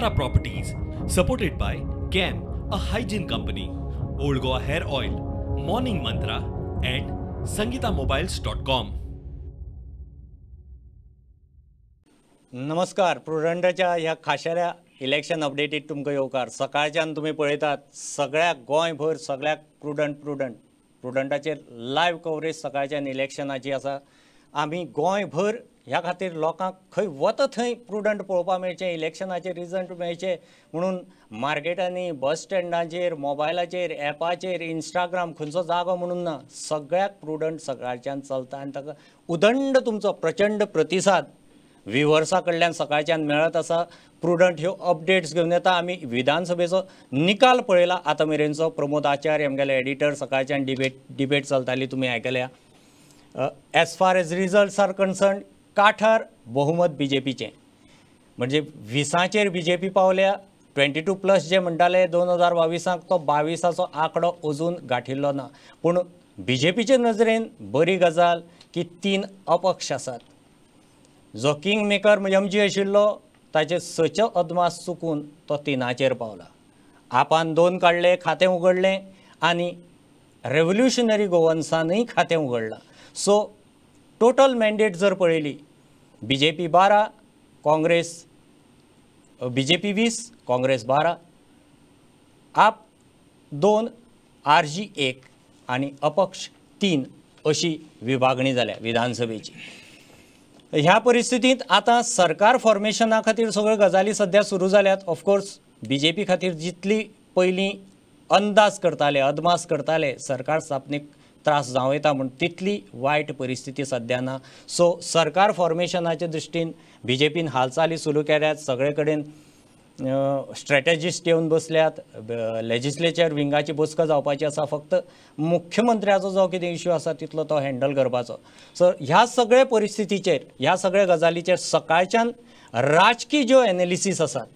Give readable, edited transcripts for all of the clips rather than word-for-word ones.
Sahara Properties, supported by CAM, a hygiene company, Old Goa Hair Oil, Morning Mantra and SangitaMobiles.com. नमस्कार, प्रुडंटाच्या ह्या खाशेल्या election अपडेटीत तुमकां येवकार. सकाळच्यान तुमी पळयतात सगळ्या गोंयभर सगळ्याक प्रुडंट प्रुडंट प्रुडंटाचेर लायव्ह कवरेज सकाळच्यान इलेक्शनाची आसा. आमी गोंयभर ह्या खातीर लोकांक खंय वता थंय प्रुडंट पळोवपाक मेळचें, इलेक्शनाचे रिजल्ट मेळचे म्हणून मार्केटांनी, बस स्टँडाचेर, मोबायलाचेर, एपाचेर, इंस्टाग्राम खंयचो जागो म्हणून ना, सगळ्याक प्रुडंट सकाळच्यान चलता आनी ताका उदंड तुमचो प्रचंड प्रतिसाद विवर्सा कडल्यान सकाळच्यान मेळत आसा. प्रुडंट ह्यो अपडेट्स घेवन येता. आमी विधानसभेचो निकाल पळयला आतां मेरेनचो. प्रमोद आचार्य आमगेले एडिटर, सकाळच्यान डिबेट चलताली, तुमी आयकल्या. As far as results are concern, काठार बहुमत बीजेपीचें, म्हणजे 20चेर बीजेपी पावल्या. 22 प्लस जे म्हणटाले 2022 तो 22चो आंकडो अजून गांठिल्लो ना. पूण बीजेपीचे नजरेन बरी गजाल की 3 अपक्ष आसात. जो किंग मेकर एमजी आशिल्लो ताचे 6 अदमास चुकून तो 3चेर पावला. आपान 2 काडले, खातें उगडलें आनी रेव्होल्युशनरी गोवन्सानूय खातें उगडलां. सो टोटल मॅन्डेट जर पळयली, बीजेपी 12, काँग्रेस बीजेपी 20, काँग्रेस 12, आप 2, आरजी 1 आनी अपक्ष 3 अशी विभागणी जाल्या विधानसभेची. ह्या परिस्थितींत आतां सरकार फॉर्मेशना खातीर सगळ्यो गजाली सद्या सुरू जाल्यात. ऑफकोर्स बीजेपी खातीर जितली पयलीं अंदाज करताले, अदमास करताले सरकार स्थापनेक त्रास जावं येता म्हूण, तितली वायट परिस्थिती सद्या ना. सो सरकार फॉर्मेशनाचे दृश्टीन बीजेपीन हालचाली सुरू केल्यात. सगळे कडेन स्ट्रॅटेजिस्ट येवन बसल्यात. लेजिस्लेचर विंगाची बसका जावपाची आसा. फक्त मुख्यमंत्र्याचो जो कितें इश्यू आसा तितलो तो हँडल करपाचो. सो ह्या सगळे परिस्थितीचेर, ह्या सगळ्या गजालीचेर सकाळच्यान राजकी ज्यो एनालिसीस आसात,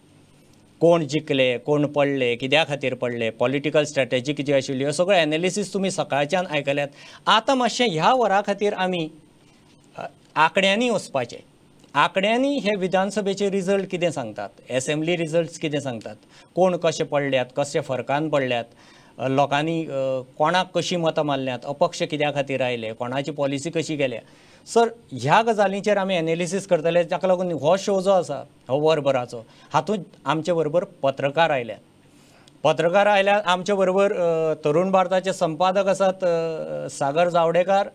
कोण जिखले, कोण पडले, कित्या खातीर पडले, पॉलिटिकल स्ट्रॅटेजी कितें आशिल्ली, ह्यो सगळ्यो एनालिसीस तुमी सकाळच्यान आयकल्यात. आतां मातशें ह्या वरा खातीर आमी आंकड्यांनी वचपाचें. आंकड्यांनी हे विधानसभेचे रिजल्ट कितें सांगतात, एसेंब्ली रिजल्ट्स कितें सांगतात, कोण कशे पडल्यात, कशे फरकान पडल्यात, लोकांनी कोणाक कशी मतां मारल्यात, अपक्ष कित्या खातीर आयले, कोणाची पॉलिसी कशी गेल्या. सर ह्या गजालींचेर आमी एनालिसीस करतले. ताका लागून हो शो जो आसा हो वरभराचो, हातूंत आमचे बरोबर पत्रकार आयल्यात. पत्रकार आयल्यात आमचे बरोबर तरुण भारताचे संपादक आसात सागर जावडेकार,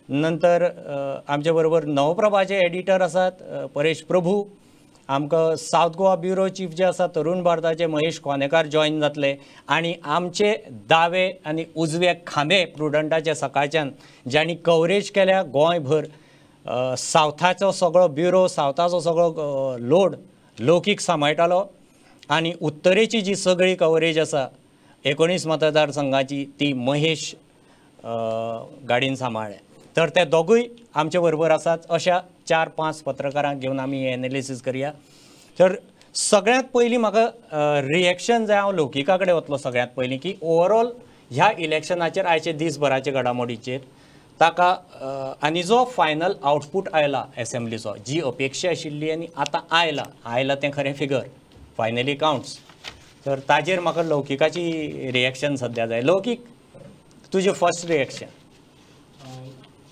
नंतर आमचे बरोबर नवप्रभाचे एडिटर आसात परेश प्रभू, आमकां सावथ गोवा ब्युरो चीफ जे आसा तरुण भारताचे महेश कोनेकार जॉयन जातले, आनी आमचे दावे आनी उजवे खांबे प्रुडंटाचे सकाळच्यान ज्यांनी कवरेज केल्या गोंयभर, सावथाचो सगळो ब्युरो, सावथाचो सगळो लोड लौकीक सांबाळटालो आनी उत्तरेची जी सगळी कवरेज आसा 19 मतदारसंघाची ती महेश गाडीन सांबाळ्ळ्या. तर ते दोगूय आमचे बरोबर आसात. अशा 4-5 पत्रकारांक घेवन आमी हें एनालिसीस करया. तर सगळ्यांत पयलीं म्हाका रिएक्शन जाय, हांव लौकिका कडेन वतलो सगळ्यांत पयलीं, की ओवरऑल ह्या इलेक्शनाचेर आयचे दीसभराचे घडामोडीचेर ताका आनी जो फायनल आउटपूट आयला एसेंब्लीचो, जी अपेक्षा आशिल्ली आनी आतां आयला, आयला तें खरें फिगर फायनली कावंट्स. तर ताजेर म्हाका लौकिकाची रिएक्शन सद्या जाय. लौकीक, तुजें फर्स्ट रिएक्शन.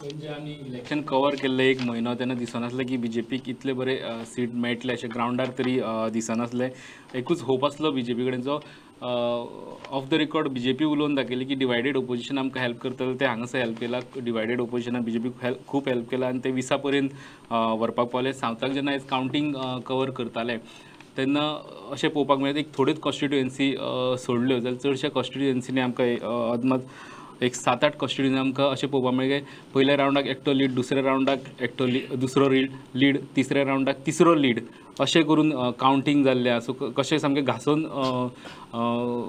म्हणजे आमी इलेक्शन कवर केल्लें एक म्हयनो, तेन्ना दिसनासलें की बीजेपीक इतले बरे सीट मेळटले अशें ग्रावंडार तरी दिसनासलें. एकूच होप आसलो बीजेपी कडेन, जो ऑफ the record BJP उलोवन दाखयली की डिवायडेड ओपोजिशन आमकां हेल्प करतले, ते हांगासर हेल्प केला. डिवायडेड ओपोजिशनाक बीजेपीक खूब हेल्प केला आनी ते 20 पर्यंत व्हरपाक पावले. सावथाक जेन्ना आयज कावंटींग कवर करताले तेन्ना अशें पळोवपाक मेळ्ळें एक थोड्योच कॉन्स्टिट्युएन्सी सोडल्यो जाल्यार चडश्या कॉन्स्टिट्युएन्सीनी आमकां अदमास एक 7-8 कॉन्स्टिट्युएन्सी आमकां अशें पळोवपाक मेळ्ळें. पयल्या रावंडाक एकटो लीड, दुसऱ्या रावंडाक एकटो लीड, दुसरो लीड, तिसऱ्या रावंडाक तिसरो लीड, अशें करून कावंटींग जाल्लें आसा. सो कशें सामकें घासून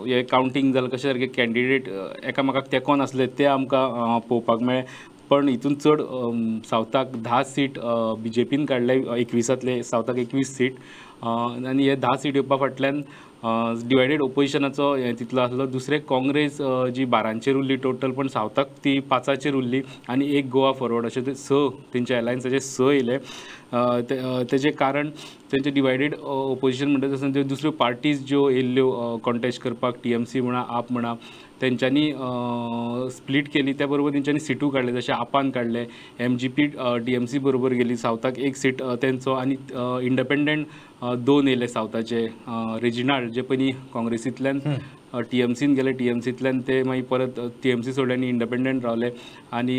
हें कावंटींग जालें, कशें सारकें कॅन्डिडेट एकामेकाक तेंकोन आसले ते आमकां पळोवपाक मेळ्ळें. पण हितून चड सावथाक 10 सीट बीजेपीन काडले, 21तांतले सावथाक 21 सीट, आनी हे 10 सीट येवपा फाटल्यान डिवायडेड ओपोजिशनाचो हें तितलो आसलो. दुसरें काँग्रेस जी 12चेर उरली टोटल, पण सावथाक ती 5चेर उरली आनी एक गोवा फॉरवर्ड अशें ते 6 तेंच्या एलायन्साचे 6 येयले. तेजें कारण तेंचें डिवायडेड ओपोजिशन म्हणटा आसतना त्यो दुसऱ्यो पार्टीज ज्यो येयल्ल्यो कॉन्टेस्ट करपाक, TMC म्हणा, आप म्हणा, तेंच्यांनी स्प्लीट केली. त्या बरोबर तेंच्यांनी सिटू काडले, जशें आपान काडले, MGP TMC बरोबर गेली, सावथाक एक सीट तेंचो आनी इंडिपेंडंट 2 येयले सावथाचे. रेजिनाल्ड जे पयलीं काँग्रेसींतल्यान TMCन गेले, TMCंतल्यान ते मागीर परत TMC सोडले आनी इंडिपेंडंट रावले आनी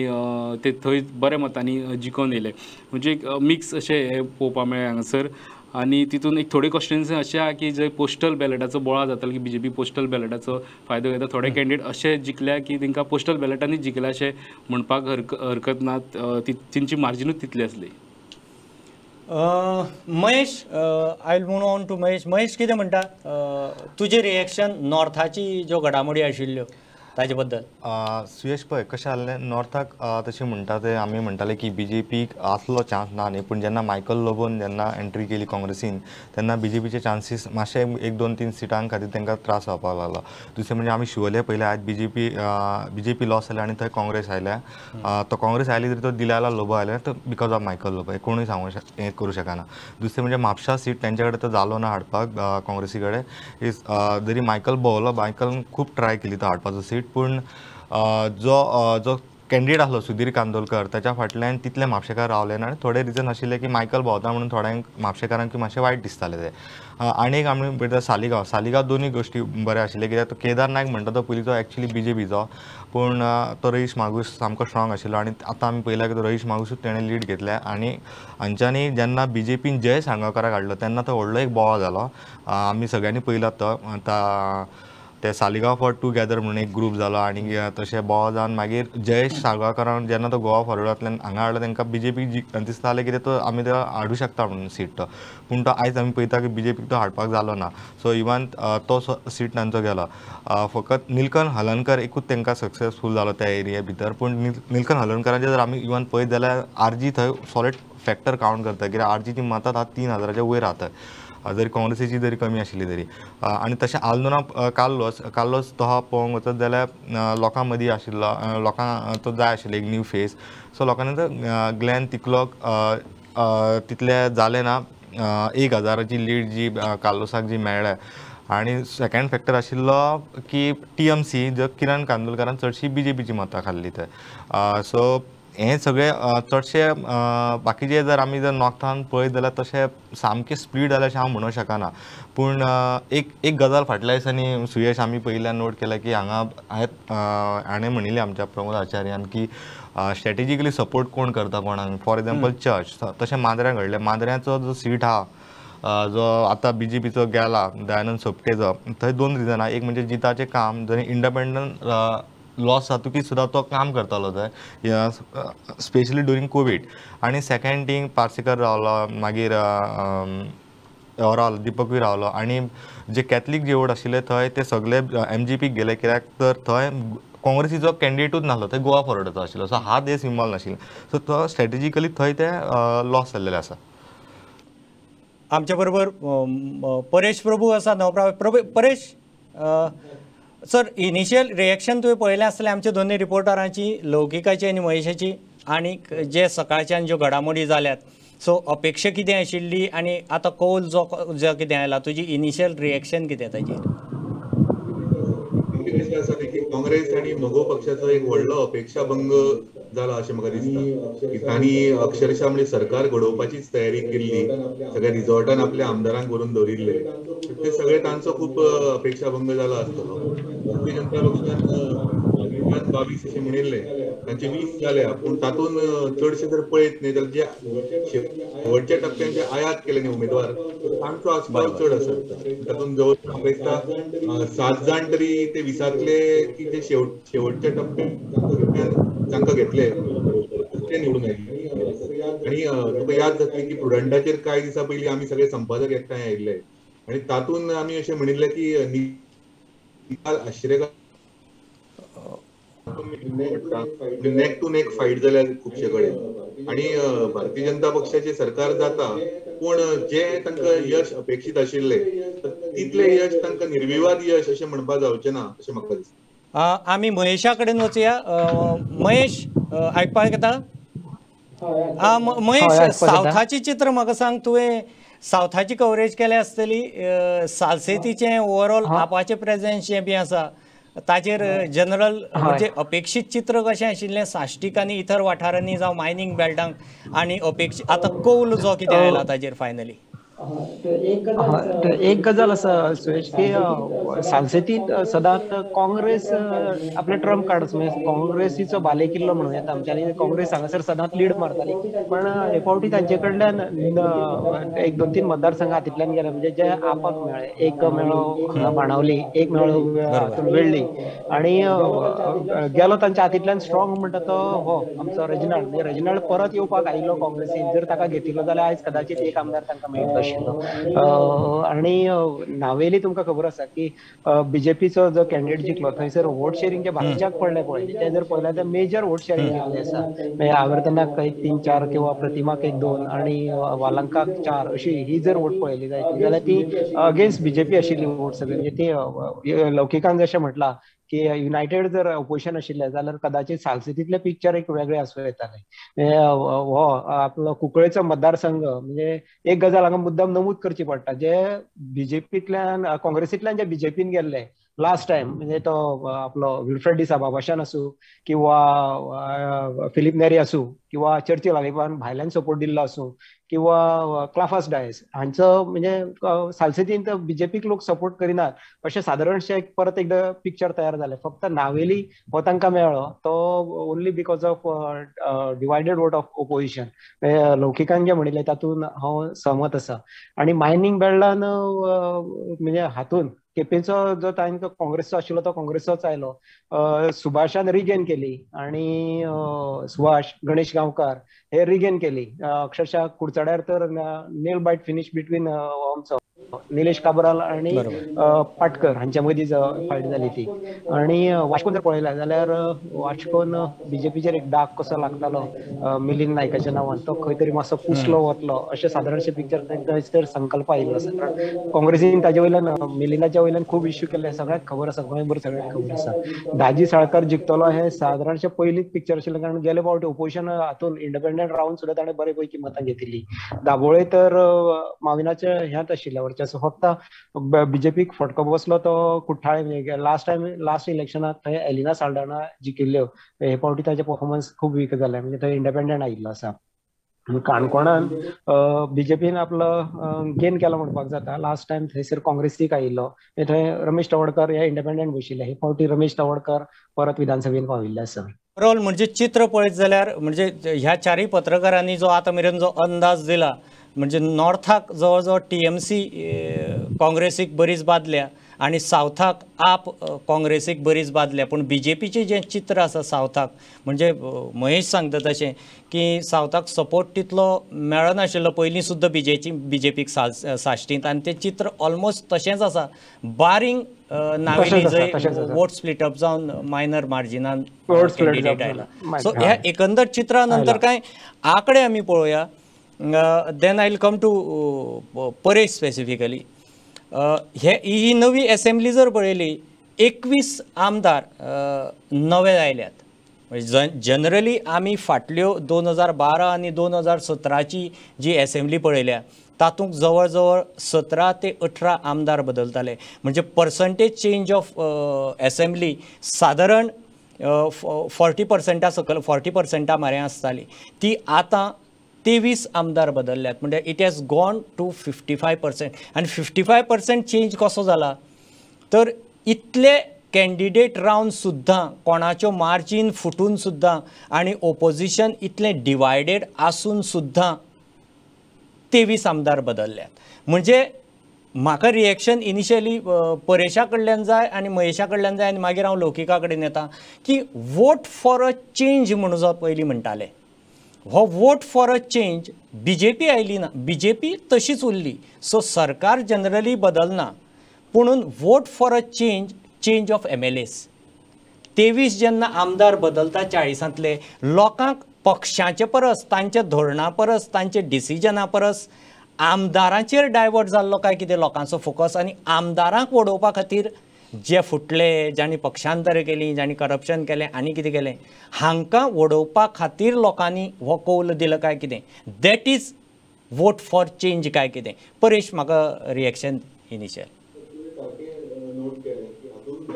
ते थंय बऱ्या मतांनी जिखोन येयले. म्हणजे एक मिक्स अशें हें पळोवपाक मेळ्ळें हांगासर. आनी तितून एक थोडे क्वेश्चन्स अशे आहा की जे पोस्टल बॅलेटाचो बोळा जातालो की BJP postal बॅलेटाचो फायदो घेता, थोडे कॅन्डिडेट अशे जिखल्या की तांकां पोस्टल बॅलेटांनी जिखल्या अशें म्हणपाक हरकत ना, तेंची मार्जिनूच तितली आसली. Mahesh, I will move on to Mahesh. Mahesh कितें म्हणटा, तुजें रिएक्शन नॉर्थाची ज्यो घडामोडी आशिल्ल्यो ताजे बद्दल? सुयश पळय कशें जालें नॉर्थाक, तशें म्हणटा ते आमी म्हणटाले की BJPक आसलो चान्स ना न्ही, पूण जेन्ना मायकल लोबोन जेन्ना एंट्री केली काँग्रेसीन तेन्ना BJPचे चान्सीस मातशे 1-2-3 सिटां खातीर तांकां त्रास जावपाक लागलो. दुसरें म्हणजे आमी शिवोले पयले आयज BJP loss जाल्या आनी थंय काँग्रेस आयल्या. तो काँग्रेस आयली तरी तो दिल्याला लोबो आयल्या तो because of Michael Lobo, कोणूय सांगू हें करूं शकना. दुसरें म्हणजे म्हापशा सीट तेंच्या कडेन तो जालो ना हाडपाक काँग्रेसी कडेन, जरी मायकल भोंवलो, मायकल खूब ट्राय केली तो हाडपाचो सीट, पूण जो जो कॅन्डिडेट आसलो सुधीर कांदोलकर ताच्या फाटल्यान तितले म्हापशेकार रावले ना आनी थोडे रिजन आशिल्ले की मायकल भोंवता म्हणून थोड्यांक म्हापशेकारांक मातशें वायट दिसतालें तें. आनी एक आमी पळयता सालिगांव, सालिगांव दोनूय गोश्टी बऱ्यो आशिल्ले कित्याक तो केदार नायक म्हणटा तो पयलींचो एक्चुली BJPचो, पूण तो रईश मागूस सामको स्ट्रॉंग आशिल्लो आनी आतां आमी पळयला की तो रईश मागूसूच तेणें लीड घेतल्या आनी हांच्यांनी जेन्ना BJPन जय साळगांवकाराक हाडलो तेन्ना तो व्हडलो एक बोवाळ जालो. आमी सगळ्यांनी पळयला तो आतां ते सालिगांव फॉर टुगेदर म्हणून एक ग्रूप जालो आनी तशें बोवाळ जावन मागीर जयेश साळगांवकारान जेन्ना तो गोवा फॉरवर्डांतल्यान हांगा हाडलो तांकां BJP दिसतालें कितें तो आमी तो हाडूं शकता म्हणून सीट तो, पूण तो आयज आमी पळयता की BJPक तो हाडपाक जालो ना. सो इवन तो सीट तांचो गेलो. फकत निलकंठ हलनकर एकूच तांकां सक्सेसफूल जालो त्या एरिया भितर, पूण निलकंठ हलनकराचें जर आमी इवन पळयत जाल्यार RG थंय सॉलिड फॅक्टर कावंट करता कित्याक RGची मतां आतां 3000 वयर आसा जरी काँग्रेसीची जरी कमी आशिल्ली तरी. आनी तशें आल्दोना कार्लोस, कार्लोस तो पळोवंक वचत जाल्यार लोकां मदीं आशिल्लो, लोकांक तो जाय आशिल्लो एक न्यू फेस, सो लोकांनी तो ग्लॅन तितलो तितले जालें ना. 1000ची लीड जी कार्लोसाक जी मेळ्ळ्या. आनी सेकेंड फॅक्टर आशिल्लो की TMC जो किरण कांदोलकारान चडशी BJPची मतां खाल्ली थंय. सो हें सगळें चडशे बाकीचे जर आमी जर नॉर्थान पळयत जाल्यार तशें सामकें स्प्लीट जालें अशें हांव म्हणूंक शकना, पूण एक एक गजाल फाटल्या दिसांनी सुयश आमी पयल्या नोट केल्या की हांगा हाणें म्हणिल्लें आमच्या प्रमोद आचार्यान की स्ट्रेटेजिकली सपोर्ट कोण करता कोणाक, फॉर एग्जाम्पल चर्च. तशें मांद्र्यां घडलें, मांद्र्यांचो जो सीट आहा जो आतां BJPचो गेला दयानंद सोपटेचो, थंय 2 रिजन आहा. एक म्हणजे जिताचें काम, जरी इंडिपेंडंट लॉस जातकीच सुद्दां तो काम करतालो थंय स्पेशली ड्युरींग कोवीड. आनी सेकेंड थींग पार्सेकर रावलो, मागीर रावलो दीपकूय रावलो आनी जे कॅथलीक जे वोट आशिल्ले थंय ते सगळे MGPक गेले कित्याक तर थंय काँग्रेसीचो कॅन्डिडेटूच नासलो, थंय गोवा फॉरवर्डाचो आशिल्लो, सो हात हे सिंबल नाशिल्ले, सो तो स्ट्रेटेजिकली थंय ते लॉस जाल्लेले आसा. आमच्या बरोबर परेश प्रभू आसा नवप्रा. परेश सर, इनिशियल रिएक्शन तुवें पळयलें आसतलें आमच्या दोनूय रिपोर्टरांची, लौकिकाची आनी महेशाची, आनी जे सकाळच्यान ज्यो घडामोडी जाल्यात, सो अपेक्षा कितें आशिल्ली आनी आतां कौल जो जो कितें आयला, तुजी इनिशियल रिएक्शन कितें ताजेर? काँग्रेस आनी मगो पक्षाचो एक व्हडलो अपेक्षाभंग जाला अशें म्हाका दिसता की तांणी अक्षरशः म्हणजे सरकार घडोवपाचीच तयारी केल्ली, सगळ्या रिजॉर्टान आपल्या आमदारांक व्हरून दवरिल्ले, ते सगळे तांचो खूब अपेक्षाभंग जाला आसतलो. भारतीय जनता पक्षान 22 अशें म्हणिल्लें, तांचे 20 जाल्या, पूण तातूंत चडशे जर पळयत न्ही जाल्यार जे शेवटच्या टप्प्यान जे आयात केले न्ही उमेदवार तांचो आस्पाव चड आसा. तातूंत जवळ म्हाका दिसता 7 जाण तरी ते 20तले की जे शेवटच्या टप्प्यान तांकां घेतले ते निवडून आयले. आनी तुका याद जातली की प्रुडंटाचेर कांय दिसां पयलीं आमी सगळे संपादक एकठांय आयिल्ले आनी तातूंत आमी अशें म्हणिल्लें की निकाल आश्चर्य नेक टू नेक फायट जाल्या खुबशे कडेन आनी भारतीय जनता पक्षाचे सरकार जाता, पूण जे तांकां यश अपेक्षीत आशिल्लें तितलें यश तांकां निर्विवाद यश अशें म्हणपाक जावचें ना अशें म्हाका दिसता. आमी महेशा कडेन वचया. महेश आयकपाक येता? महेश, सावथाची चित्र म्हाका सांग, तुवें सावथाची कवरेज केल्या आसतली, सालसेतीचें ओवरऑल आपाचें प्रेझेन्स जें बी आसा ताचेर जनरल म्हणजे अपेक्षीत चित्र कशें आशिल्लें साश्टीक आनी इतर वाठारांनी जावं मायनींग बेल्टांक, आनी अपेक्षीत आतां कौल जो कितें आयला ताचेर फायनली? एक गजाल आसा सुरेश की सालसेतींत सदांच काँग्रेस आपले ट्रम्प कार्ड, म्हणजे काँग्रेसीचो बालेकिल्लो म्हणूं येता आमच्यांनी. काँग्रेस हांगासर सदांच लीड मारताली, पण हे फावटी तांचे कडल्यान एक दोन तीन मतदारसंघ हातींतल्यान गेले, म्हणजे जे आपाक मेळ्ळे, एक मेळ्ळो हांगा बाणावली, एक मेळ्ळो वेळ्ळी, आनी गेलो तांच्या हातींतल्यान स्ट्रॉंग म्हणटा तो हो आमचो रेजिनाल्ड. म्हणजे रेजिनाल्ड परत येवपाक आयिल्लो काँग्रेसीन, जर ताका घेतिल्लो जाल्यार आयज कदाचित एक आमदार तांकां मेळटलो आशिल्लो. आनी नावेली तुमकां खबर आसा की बीजेपीचो जो कॅन्डिडेट जिखलो थंयसर वोट शेरिंग जे बाकीच्याक पडले पळय ते जर पळयल्यार जाल्यार मेजर वोट शेरिंग जाल्लें आसा. म्हणजे आवर्तनाक एक 3 4 किंवा प्रतिमाक 1 2 आनी वालंकाक 4 अशी ही जर वोट पळयली जायत जाल्यार ती अगेन्स्ट बीजेपी आशिल्ली वोट सगळी. म्हणजे ती लौकिकान जशें म्हटलां की युनायटेड जर ओपोजिशन आशिल्लें जाल्यार कदाचित सालसेतींतलें पिक्चर एक वेगळें आसूं येतालें. हो आपलो कुंकळेचो मतदारसंघ म्हणजे एक गजाल हांगा मुद्दाम नमूद करची पडटा, जे बीजेपींतल्यान काँग्रेसींतल्यान जे बीजेपीन गेल्ले लास्ट टायम, म्हणजे तो आपलो विल्फ्रेड डिसा बाबाशान आसूं किंवा फिलीप नेरी आसूं किंवा चर्चिल आलिपान भायल्यान सपोर्ट दिल्लो आसूं किंवा क्लाफास डायस हांचो, म्हणजे सालसेतीन बीजेपीक लोक सपोर्ट करिनात अशें सादारणशें एक परत एकदां पिक्चर तयार जालें. फक्त नावेली हो तांकां मेळ्ळो तो only because of divided vote of opposition. लौकिकान जें म्हणिल्लें तातूंत हांव सहमत आसा. आनी मायनींग बेल्टान म्हणजे हातून केपेंचो जो तांकां काँग्रेसचो आशिल्लो तो काँग्रेसचोच आयलो. सुभाषान रिगेन केली आनी सुभाष गणेश गांवकार हे रिगेन केली. अक्षरशः कुडचड्यार तर नेल बायट फिनीश बिटवीन आमचो निलेश काब्राल आनी पाटकर हांच्या मदीं फायट जाली ती. आनी वास्कोन जर पळयलें जाल्यार वास्कोन बीजेपीचेर एक डाग कसो लागतालो मिलिंद नायकाच्या नांवान, तो खंय तरी मातसो पुसलो वतलो अशें सादारणशें पिक्चर थंयसर संकल्प आयिल्लो आसा. कारण काँग्रेसीन ताजे वयल्यान मिलिंदाच्या वयल्यान खूब इश्यू केल्ले, सगळ्यांक खबर आसा, गोंयभर सगळ्यांक खबर आसा. दाजी साळकार जिखतलो हें सादारणशें पयलींच पिक्चर आशिल्लें, कारण गेले फावटी ओपोजिशन हातून इंडिपेंडंट रावन सुद्दां ताणें बरे पैकी मतां घेतिल्ली. दाबोळे तर माविनाच्या ह्यांत आशिल्ल्या वर्चस्व, फक्त बीजेपीक फटको बसलो तो कुठ्ठाळे. म्हणजे लास्ट टायम लास्ट इलेक्शनाक थंय एलिना साल्डाना जिखिल्ल्यो, हे फावटी ताचे परफॉर्मन्स खूब वीक जाले, म्हणजे थंय इंडिपेंडंट आयिल्लो आसा. काणकोणान बीजेपीन आपलो गेन केला म्हणपाक जाता. लास्ट टायम थंयसर काँग्रेसीक आयिल्लो, थंय रमेश तवडकर हे इंडिपेंडंट बशिल्ले, हे फावटी रमेश तवडकर परत विधानसभेन पाविल्ले आसा. ओवरऑल म्हणजे चित्र पळयत जाल्यार म्हणजे ह्या चारय पत्रकारांनी जो आतां मेरेन जो अंदाज दिला, म्हणजे नॉर्थाक जवळ जवळ टीएमसी काँग्रेसीक बरीच बादल्या आनी सावथाक आप काँग्रेसीक बरीच बादल्या, पूण बीजेपीचें जें चित्र आसा सावथाक, म्हणजे महेश सांगता तशें की सावथाक सपोर्ट तितलो मेळनाशिल्लो पयलीं सुद्दां बीजेपीक साश्टींत, आनी तें चित्र ऑलमोस्ट तशेंच आसा बारींग नावेली जंय वोट स्प्लिटअप जावन मायनर मार्जिनान कॅन्डिडेट आयला. सो ह्या एकंदर चित्रा नंतर कांय आंकडे आमी पळोवया. Then I will come to Paresh specifically. ही नवी एसेंब्ली जर पळयली, 21 आमदार नवे आयल्यात. म्हणजे जनरली आमी फाटल्यो 2012 आनी 2017ची जी एसेंब्ली पळयल्या तातूंत जवळ जवळ 17 ते 18 आमदार बदलताले. म्हणजे पर्संटेज चेंज ऑफ एसेंब्ली सादारण 40% सकयल 40% म्हऱ्या आसताली, ती आतां 23 आमदार बदलल्यात. म्हणजे it has gone to 55%. आनी 55% चेंज कसो जाला तर इतले कॅन्डिडेट रावन सुद्दां कोणाच्यो मार्जीन फुटून सुद्दां आनी ओपोजिशन इतलें डिवायडेड आसून सुद्दां 23 आमदार बदलल्यात. म्हणजे म्हाका रिएक्शन इनिशियली परेशा कडल्यान जाय आनी महेशा कडल्यान जाय आनी मागीर हांव लौकिका कडेन येता की वोट फॉर अ चेंज म्हणून जो पयलीं म्हणटाले, हो vote for a change BJP आयली ना, बीजेपी तशीच उरली. सो सरकार जनरली बदलना, पुणून vote for a change, change of MLAs. 23 जेन्ना आमदार बदलता 40तांतले, लोकांक पक्षांचे परस तांच्या धोरणा परस तांच्या डिसिजना परस आमदारांचेर डायवर्ट जाल्लो काय कितें लोकांचो फोकस, आनी आमदारांक वडोवपा खातीर जे फुटले, जांणी पक्षांतर केली, जांणी करप्शन केलें आनी कितें केलें, हांकां वडोवपा खातीर लोकांनी हो कौल दिलो काय कितें? That is vote for change काय कितें? परेश, म्हाका रिएक्शन इनिशियल.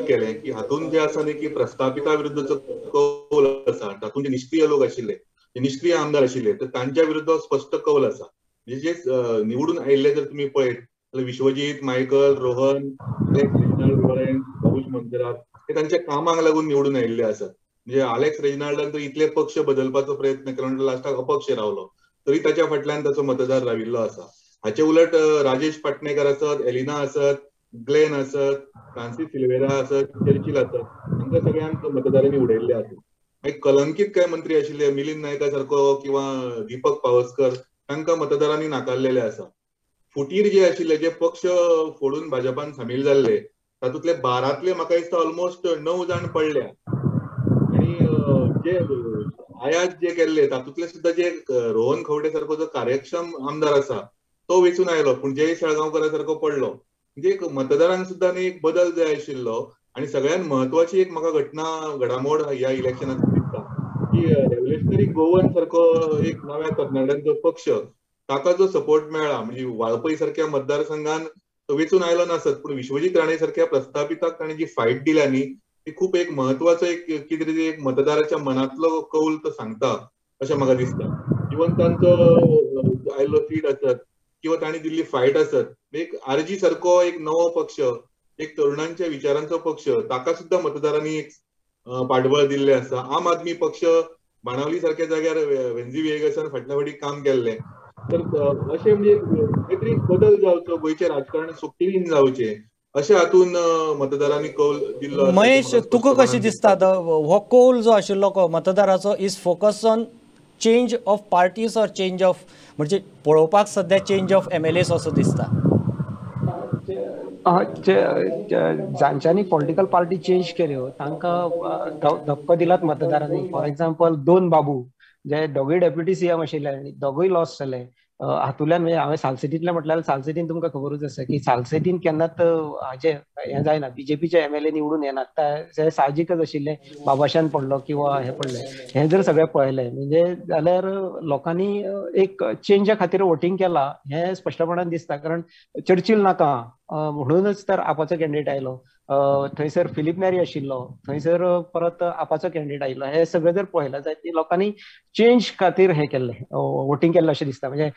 केलें की हातून जे आसा न्ही की प्रस्थापिता विरुद्धचो कौल आसा, तातूंत जे निश्क्रीय लोक आशिल्ले, जे निश्क्रीय आमदार आशिल्ले, तर तांच्या विरुद्ध स्पश्ट कौल आसा. म्हणजे जे निवडून आयिल्ले जर तुमी पळयत जाल्यार Vishwajit, Michael, Rohan, Reginald Lawrence, Babush Monserrate हे तांच्या कामाक लागून निवडून आयिल्ले आसात. म्हणजे आलेक्स रेजिनाल्डान तर इतले पक्ष बदलपाचो प्रयत्न केलो म्हणटकर लास्टाक अपक्ष रावलो, तरी ताच्या फाटल्यान ताचो मतदार राविल्लो आसा. हाचे उलट राजेश पाटणेकर आसत, एलिना आसत, ग्लेन आसत, फ्रांसीस सिल्वेरा आसत, चर्चिल आसत, हांकां सगळ्यांक मतदारांनी उडयल्ले आसा. मागीर कलंकीत कांय मंत्री आशिल्ले मिलिंद नायका सारको किंवा दीपक पावसकर, तांकां मतदारांनी नाकारलेले आसा. फुटीर जे आशिल्ले, जे पक्ष फोडून भाजपान सामील जाल्ले, तातूंतले 12तले म्हाका दिसता ऑलमोस्ट 9 जाण पडल्या. आनी जे आयात जे केल्ले तातूंतले सुद्दां जे रोहन खंवटे सारको जो कार्यक्षम आमदार आसा तो वेंचून आयलो, पूण जय साळगांवकरा सारको पडलो. म्हणजे एक मतदारांक सुद्दां न्ही एक बदल जाय आशिल्लो. आनी सगळ्यांत म्हत्वाची एक म्हाका घटना घडामोड ह्या इलेक्शनांत दिसता की रेव्होल्युशनरी गोवन सारको एक नव्या तरणाट्यांचो पक्ष, ताका जो सपोर्ट मेळ्ळा, म्हणजे वाळपय सारक्या मतदारसंघान तो वेंचून आयलो नासत, पूण विश्वजीत राणे सारक्या प्रस्थापिताक ताणें जी फायट दिल्या न्ही, ती खूब एक म्हत्वाचो एक कितें तरी एक मतदाराच्या मनांतलो कौल तो सांगता अशें म्हाका दिसता. इवन तांचो आयलो सीट आसत किंवा तांणी दिल्ली फायट आसत, एक आरजी सारको एक नवो पक्ष, एक तरुणांच्या विचारांचो पक्ष, ताका सुद्दां मतदारांनी एक पाठबळ दिल्लें आसा. आम आदमी पक्ष बाणावली सारक्या जाग्यार वेन्झी व्हिएगसान फाटल्या फाटी काम केल्लें. तर अशें म्हणजे काहीतरी बदल जावचो, गोंयचें राजकारण सोंपेपणी जावचें अशें हातून मतदारांनी कौल दिल्लो. महेश, तुका कशें दिसता हो कौल जो आशिल्लो मतदाराचो is focus on change of parties or change of, म्हणजे पळोवपाक सद्या चेंज ऑफ एमएलएस असो दिसता? जांच्यांनी पॉलिटिकल पार्टी चेंज केल्यो तांकां धक्को दिलात मतदारांनी. फॉर एक्झाम्पल, 2 बाबू जे दोगूय डेप्युटी सीएम आशिल्ले आनी दोगूय लॉस जाले. हातूंतल्यान म्हणजे हांवें सालसेटींतलें म्हटल्यार सालसेटीन तुमकां खबरूच आसा की सालसेटीन केन्नाच हाजें हें जायना, बीजेपीचे एमएलए निवडून येनात, ते साहजिकच आशिल्लें बाबाशान पडलो किंवा हें पडलें. हें जर सगळें पळयलें म्हणजे जाल्यार लोकांनी एक चेंजा खातीर वोटींग केलां हें स्पश्टपणान दिसता. कारण चर्चिल नाका म्हणूनच तर आपाचो कॅन्डिडेट आयलो, थंयसर फिलीप नेरी आशिल्लो, थंयसर परत आपाचो कॅन्डिडेट आयलो. हे सगळें जर पळयलें जायत ती लोकांनी चेंज खातीर हें केल्लें, वोटींग केल्लें अशें दिसता. म्हणजे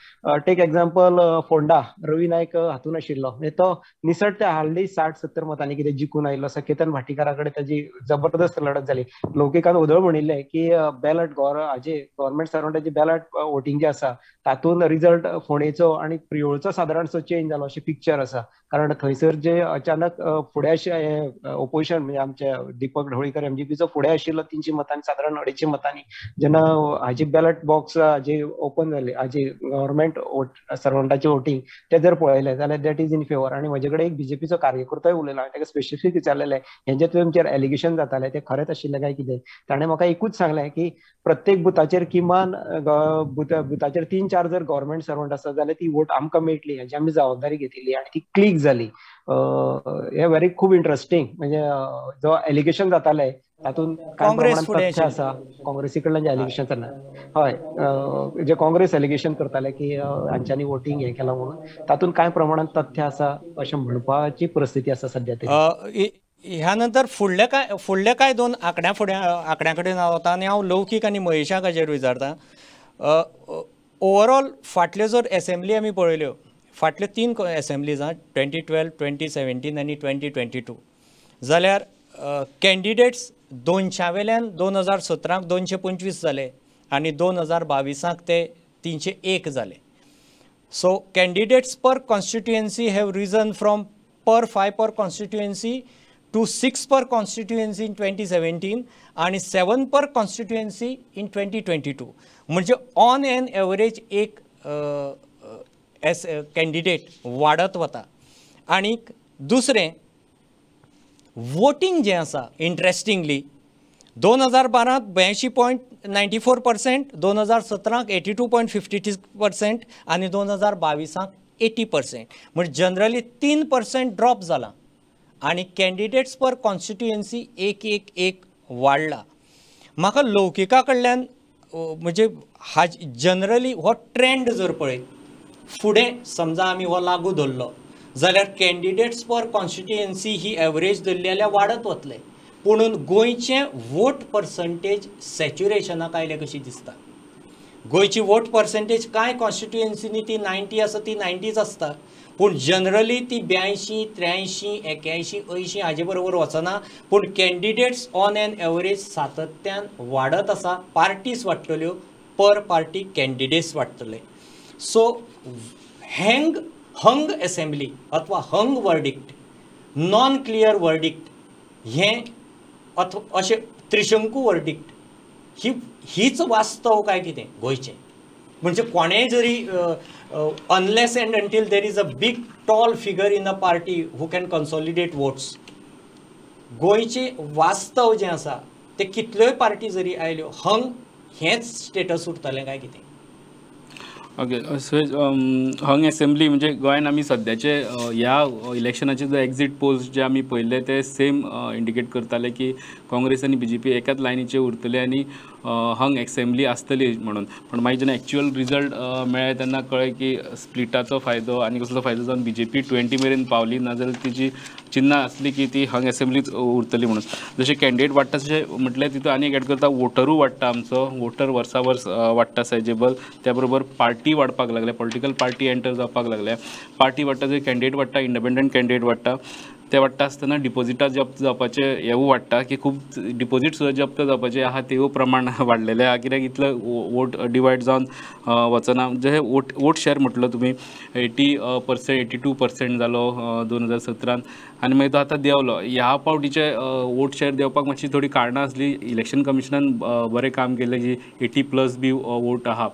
टेक एक्झाम्पल फोंडा, रवी नायक हातून आशिल्लो, म्हणजे तो निसट ते हार्डली 60-70 मतांनी कितें जिखून आयिल्लो आसा. केतन भाटीकारा कडेन ताजी जबरदस्त लढत जाली. लौकिकान ओदळ म्हणिल्लें की बॅलट हाजे गव्हर्मेंट सर्वंटाची बॅलट वोटींग जें आसा तातूंत रिजल्ट फोंडेचो आनी प्रियोळचो सादारणसो चेंज जालो अशें पिक्चर आसा. कारण थंयसर जे अचानक फुडें ओपोजिशन म्हणजे आमचे दीपक ढवळीकर एमजीपीचो फुडें आशिल्लो 300 मतांनी, सादारण 250 मतांनी, जेन्ना हाजी बॅलट बॉक्स हाजी ओपन जाली, हाजी गव्हर्मेंट सर्वंटाची वोटींग ते जर पळयलें जाल्यार that is in favour. आनी म्हजे कडेन एक बीजेपीचो कार्यकर्तोय उलयलो, हांवें ताका स्पेसिफीक विचारलेलें हेंजे तुमचेर एलिगेशन जातालें तें खरेंच आशिल्लें काय कितें. ताणें म्हाका एकूच सांगलें की प्रत्येक बुथाचेर किमान बुथाचेर 3-4 जर गव्हर्मेंट सर्वंट आसा जाल्यार ती वोट आमकां मेळटली हेची आमी जबाबदारी घेतिल्ली आनी ती क्लीक जाली. हे व्हेरी खूब इंट्रस्टींग, म्हणजे जो एलिगेशन जाताले तातूंत कांय प्रमाणांत तथ्य आसा. काँग्रेसी कडल्यान जे एलिगेशन जाता, हय, जे काँग्रेस एलिगेशन करताले की हांच्यांनी वोटींग हें केलां म्हणून, तातूंत कांय प्रमाणांत तथ्य आसा अशें म्हणपाची परिस्थिती आसा सद्या तरी. ह्या नंतर फुडले काय 2 आंकड्या फुडें आंकड्या कडेन हांव वता आनी हांव लौकीक आनी महेशाक हाजेर विचारता. ओवरऑल फाटल्यो जर एसेंब्ली आमी पळयल्यो, फाटल्यो 3 एसेंब्लीज आहा, 2012, 2017 आनी 2022, जाल्यार कॅन्डिडेट्स 200 वेल्यान 2017 225 जाले आनी 2022 ते 301 जाले. So candidates per constituency have risen from per 5 per constituency to 6 per constituency in 2017 आणि 7 पर कॉन्स्टिट्युएन्सी इन 2022. म्हणजे ऑन एन एवरेज एक एस कॅन्डिडेट वाडत वता. आनी दुसरें वोटींग जें आसा इंट्रस्टिंगली 2012 82.94%, 2017 82.53% आनी 2022 80%. म्हणजे जनरली 3% ड्रॉप जाला आनी कॅन्डिडेट्स पर कॉन्स्टिट्युएन्सी 1 1 1 वाडला. म्हाका लौकिका कडल्यान म्हणजे हाज जनरली हो ट्रेंड जर पळयत फुडें समजा आमी हो लागू धरलो जाल्यार कॅन्डिडेट्स पर कॉन्स्टिट्युएन्सी ही एवरेज धरली जाल्यार वाडत वतले, पुणून गोंयचें वोट पर्संटेज सॅच्युरेशनाक आयलें कशी दिसता. गोंयची वोट पर्संटेज कांय कॉन्स्टिट्युएन्सीनी ती 90 आसा, ती 90च आसता, पूण जनरली ती 82, 83, 81, 80 हाजे बरोबर वचना, पूण कॅन्डिडेट्स ऑन एन एवरेज सातत्यान वाडत आसा. पार्टीज वाडटल्यो, पर पार्टी कॅन्डिडेट्स वाडटले. सो हंग एसेंब्ली अथवा hung verdict, non clear verdict हें अथवा अशें त्रिशंकू वर्डिक्ट ही हीच वास्तव काय कितें गोंयचें. म्हणजे कोणेंय जरी unless and until there is a big tall figure in a party who can consolidate votes, गोंयचें वास्तव जें आसा तें कितल्योय पार्टी जरी आयल्यो हंग हेंच स्टेटस उरतलें काय कितें. ओके, सो हंग एसेंब्ली म्हणजे गोंयान आमी सद्याचे ह्या इलेक्शनाचे जे एक्झीट पोल्स जे आमी पळयल्ले ते सेम इंडिकेट करताले की काँग्रेस आनी बीजेपी एकाच लायनीचेर उरतले आनी हंग एसेंब्ली आसतली म्हणून. पण मागीर जेन्ना एक्चुअल रिजल्ट मेळ्ळे तेन्ना कळ्ळें की स्प्लिटाचो फायदो आनी कसलो फायदो जावन बीजेपी 20 मेरेन पावली, नाजाल्यार तिजी चिन्नां आसली की ती हंग एसेंब्लीच उरतली म्हणून. जशें कॅन्डिडेट वाडटा तशें म्हटलें तितून आनी एक एड करता, वोटरूय वाडटा, आमचो वोटर वर्सा वर्स वाडटा सायजेबल, त्या बरोबर पार्टी वाडपाक लागल्या, पॉलिटिकल पार्टी एंटर जावपाक लागल्या, पार्टी वाडटा थंय कॅन्डिडेट वाडटा, इंडिपेंडंट कॅन्डिडेट वाडटा. ते वाडटा आसतना डिपोजिटां जप्त जावपाचें हेवूय वाडटा की खूब डिपोजीट सुद्दां जप्त जावपाचें आहा तेवूय प्रमाण वाडलेलें आहा, कित्याक इतलो वोट डिवायड जावन वचना. जशें वोट शेर म्हटलो तुमी 80%, 82% जालो 2017 आनी मागीर तो आतां देंवलो. ह्या पावटीचे वोट शेर देंवपाक मातशी थोडी कारणां आसली. इलेक्शन कमिशनान बरें काम केलें की 80+ बी वोट आहा,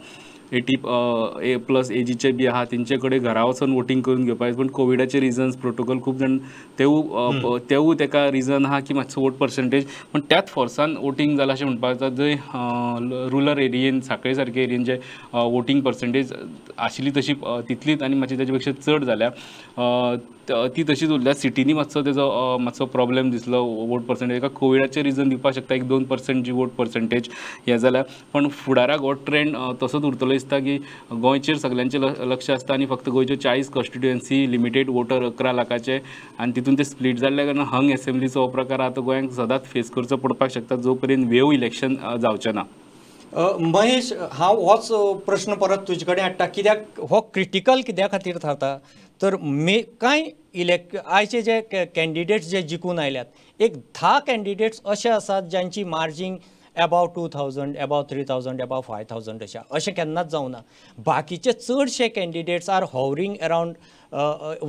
80+ एजीचे बी आहा, तेंचे कडेन घरा वचून वोटींग करून घेवपाक. पूण कोविडाचे रिजन्स प्रोटोकॉल खूब जाण तेवूय तेका रिजन आहा की मातसो वोट पर्संटेज, पूण त्याच फोर्सान वोटींग जालां अशें म्हणपाक जाता. जंय रुरल एरियेन साखळे सारके एरियेन जे वोटींग पर्संटेज आशिल्ली तशी तितलीच आनी मातशी ताजे पेक्षा चड जाल्या, ती तशीच उरल्या. सिटींनी मातसो तेजो मातसो प्रॉब्लेम दिसलो वोट पर्संटेज, एका कोविडाचे रिजन दिवपाक शकता 1-2% जी वोट पर्संटेज हें जाल्या. पण फुडाराक हो ट्रेंड तसोच उरतलो दिसता की गोंयचेर सगल्यांचें लक्ष आसता आनी फक्त गोंयच्यो 40 कॉन्स्टिट्युएन्सी लिमिटेड वोटर 11 लाखाचे आनी तितून ते स्प्लीट जाल्ल्या कारणान हंग एसेंब्लीचो हो प्रकार आतां गोंयांक सदांच फेस करचो पडपाक शकता जो पर्यंत वेव इलेक्शन जावचें ना. महेश, हांव होच प्रश्न परत तुजे कडेन हाडटा, कित्याक हो क्रिटिकल कित्या खातीर थारता तर मे कांय आयचे जे कॅन्डिडेट्स जे जिखून आयल्यात एक 10 कॅन्डिडेट्स अशे आसात ज्यांची margin above 2000, above 3000, above 5000 अशें अशें केन्नाच जावना. बाकीचे चडशे कॅन्डिडेट्स are hovering around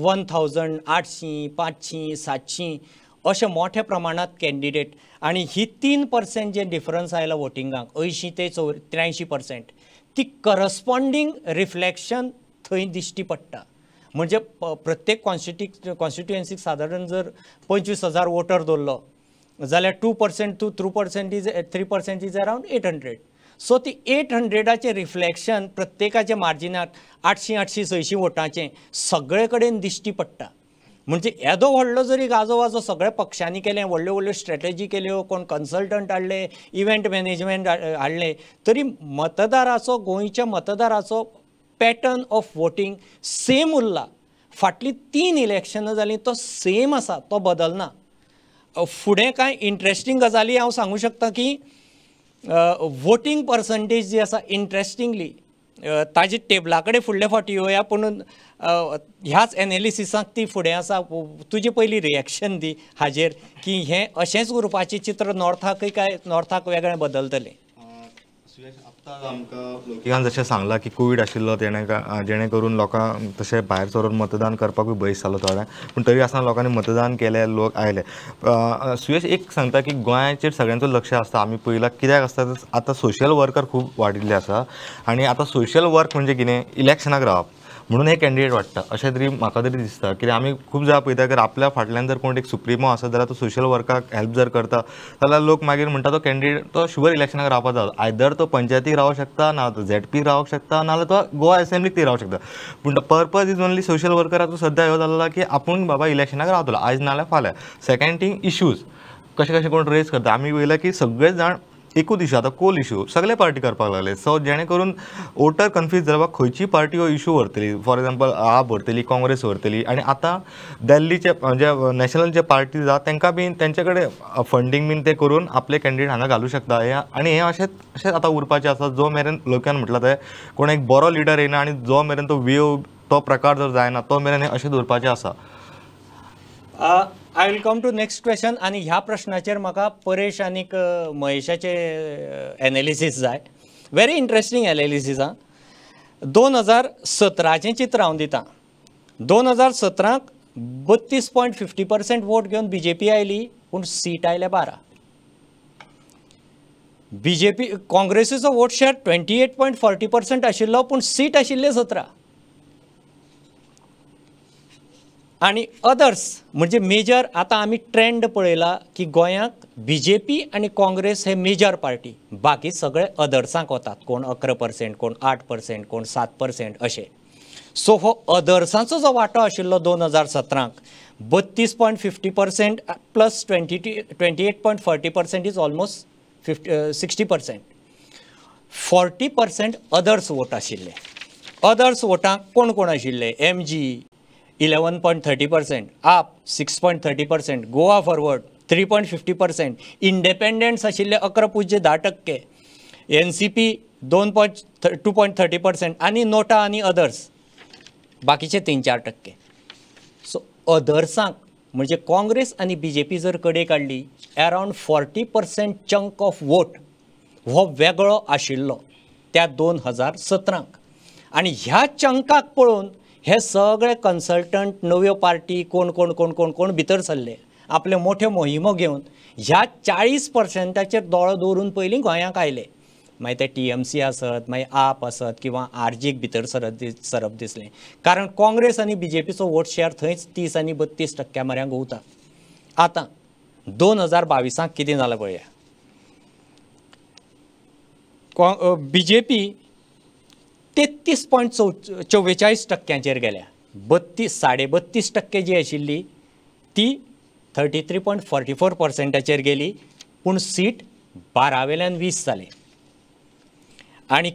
1000, 800, 500, 700 अशे मोठ्या प्रमाणांत कॅन्डिडेट. आनी ही 3% जे डिफरन्स आयला वोटिंगाक 80 ते 83% ती करस्पॉन्डींग रिफ्लेक्शन थंय दिश्टी पडटा. म्हणजे प्रत्येक कॉन्स्टिट्युएन्सीक सादारण जर 25,000 वोटर दवरलो जाल्यार 2% to 3% is 3% is around 800. So ती 800 रिफ्लेक्शन प्रत्येकाच्या मार्जिनाक 800, 800, 600 वोटांचें सगळे कडेन दिश्टी पडटा. म्हणजे येदो व्हडलो जरी गाजो वाजो सगळ्या पक्षांनी केलें, व्हडल्यो व्हडल्यो स्ट्रेटजी केल्यो, कोण कन्सल्टंट हाडले, इव्हेंट मॅनेजमेंट हाडलें, तरी मतदाराचो गोंयच्या मतदाराचो पॅटर्न ऑफ वोटींग सेम उरला. फाटलीं 3 इलेक्शनां जालीं तो सेम आसा, तो बदलना. फुडें कांय इंट्रस्टींग गजाली हांव सांगूं शकता की वोटींग पर्संटेज जी आसा इंट्रस्टिंगली ताजे टेबला कडेन फुडले फावटी येवया, पूण ह्याच एनालिसिसाक ती फुडें आसा. तुजें पयलीं रिएक्शन दी हाजेर की हें अशेंच उरपाचें चित्र नॉर्थाकय काय नॉर्थाक वेगळें बदलतलें? आतां आमकां लोकांक जशें सांगलां की कोवीड आशिल्लो तेणे जेणे करून लोकांक तशें भायर सरून मतदान करपाकूय भंय जालो थोड्यांक, पूण तरी आसतना लोकांनी मतदान केलें, लोक आयले. सुयश एक सांगता की गोंयाचेर सगळ्यांचो लक्ष आसता, आमी पळयलां कित्याक आसता, आतां सोशल वर्कर खूब वाडिल्ले आसा आनी आतां सोशल वर्क म्हणजे कितें, इलेक्शनाक रावप. म्हणून हे कॅन्डिडेट वाडटा अशें तरी म्हाका तरी दिसता. कित्याक आमी खूब जाणां पळयता की आपल्या फाटल्यान जर कोण एक सुप्रिमो आसत जाल्यार तो सोशल वर्काक हेल्प जर करता जाल्यार लोक मागीर म्हणटा तो कॅन्डिडेट तो शुअर इलेक्शनाक रावपाक जाय. आयदर तो पंचायतीक रावंक शकता, ना तो झेडपी रावंक शकता, ना जाल्यार तो गोवा एसेंब्लीक ती रावंक शकता. पूण पर्पज is only social वर्कराचो सद्या ह्यो जाल्लो की आपूण बाबा इलेक्शनाक रावतलो आयज ना जाल्यार फाल्यां. सेकंड थींग इश्यूज कशें कशें कोण रेज करता. आमी पळयलां की सगळे जाण एकूच इशू, आतां कोल इशू सगळे पार्टी करपाक लागले. सो जेणे करून वोटर कन्फ्यूज जाला बाबा खंयची पार्टी हो इशू व्हरतली. फॉर एग्जाम्पल आप व्हरतली, काँग्रेस व्हरतली. आनी आतां दिल्लीचे जे नॅशनल जे पार्टी आसा तांकां बीन तेंचे कडेन फंडींग बीन ते करून आपले कॅन्डिडेट हांगा घालूं शकता. हे आनी हें अशेंच अशेंच आतां उरपाचें आसा जो मेरेन लोकान म्हटलां तें कोण एक बरो लिडर येयना आनी जो मेरेन तो वेव तो प्रकार जर जायना तो मेरेन हें अशेंच उरपाचें आसा. I will come to next question आनी ह्या प्रश्नाचेर म्हाका परेश आनीक महेशाचे एनालिसीस जाय. Very interesting analysis. आं, 2017चें चित्र हांव दितां. 2017 32.50% वोट घेवन बी जे पी आयली, पूण सीट आयले 12. बी जे पी काँग्रेसीचो वोट शेअर 28.40% आशिल्लो, पूण सीट आशिल्ले 17. आनी अदर्स म्हणजे मेजर आतां आमी ट्रेंड पळयला की गोंयांक बी जे पी आनी काँग्रेस हे मेजर पार्टी, बाकी सगळे अदर्सांक वतात, कोण 11%, कोण 8%, कोण 7% अशें. सो हो अदर्सांचो जो वांटो आशिल्लो 2017 32.50% plus 28.40% is almost 60%. 40% others vote आशिल्ले. अदर्स वोटांक कोण कोण आशिल्ले? एम जी 11.30%, आप 6.30%, गोवा फॉरवर्ड 3.50%, इंडिपेंडंट्स आशिल्ले 11.10%, एन सी पी 2.30% आनी नोटा आनी अदर्स बाकीचे 3-4%. सो अदर्सांक म्हणजे काँग्रेस आनी बी जे पी जर कडे काडली अरावंड 40% चंक ऑफ वोट हो वेगळो आशिल्लो त्या 2017. आनी ह्या चंकाक पळोवन हे सगळे कन्सल्टंट, नव्यो पार्टी, कोण कोण कोण कोण कोण भितर सरले आपले मोठ्यो मोहिमो घेवन ह्या 40%चेर दोळो दवरून पयलीं गोंयांक आयले. मागीर ते टी एम सी आसत, मागीर आप आसत किंवा आर जीक भितर सरप दिसलें, कारण काँग्रेस आनी बी जे पीचो वोट शेअर थंयच 30 आनी 32% म्हऱ्यान घुंवता. आतां 2022 कितें जालां पळया. बी जे पी 33.44% गेल्या, 32.5% जी आशिल्ली ती 33.44%चेर गेली, पूण सीट 12 वेल्यान 20 जाले. आनी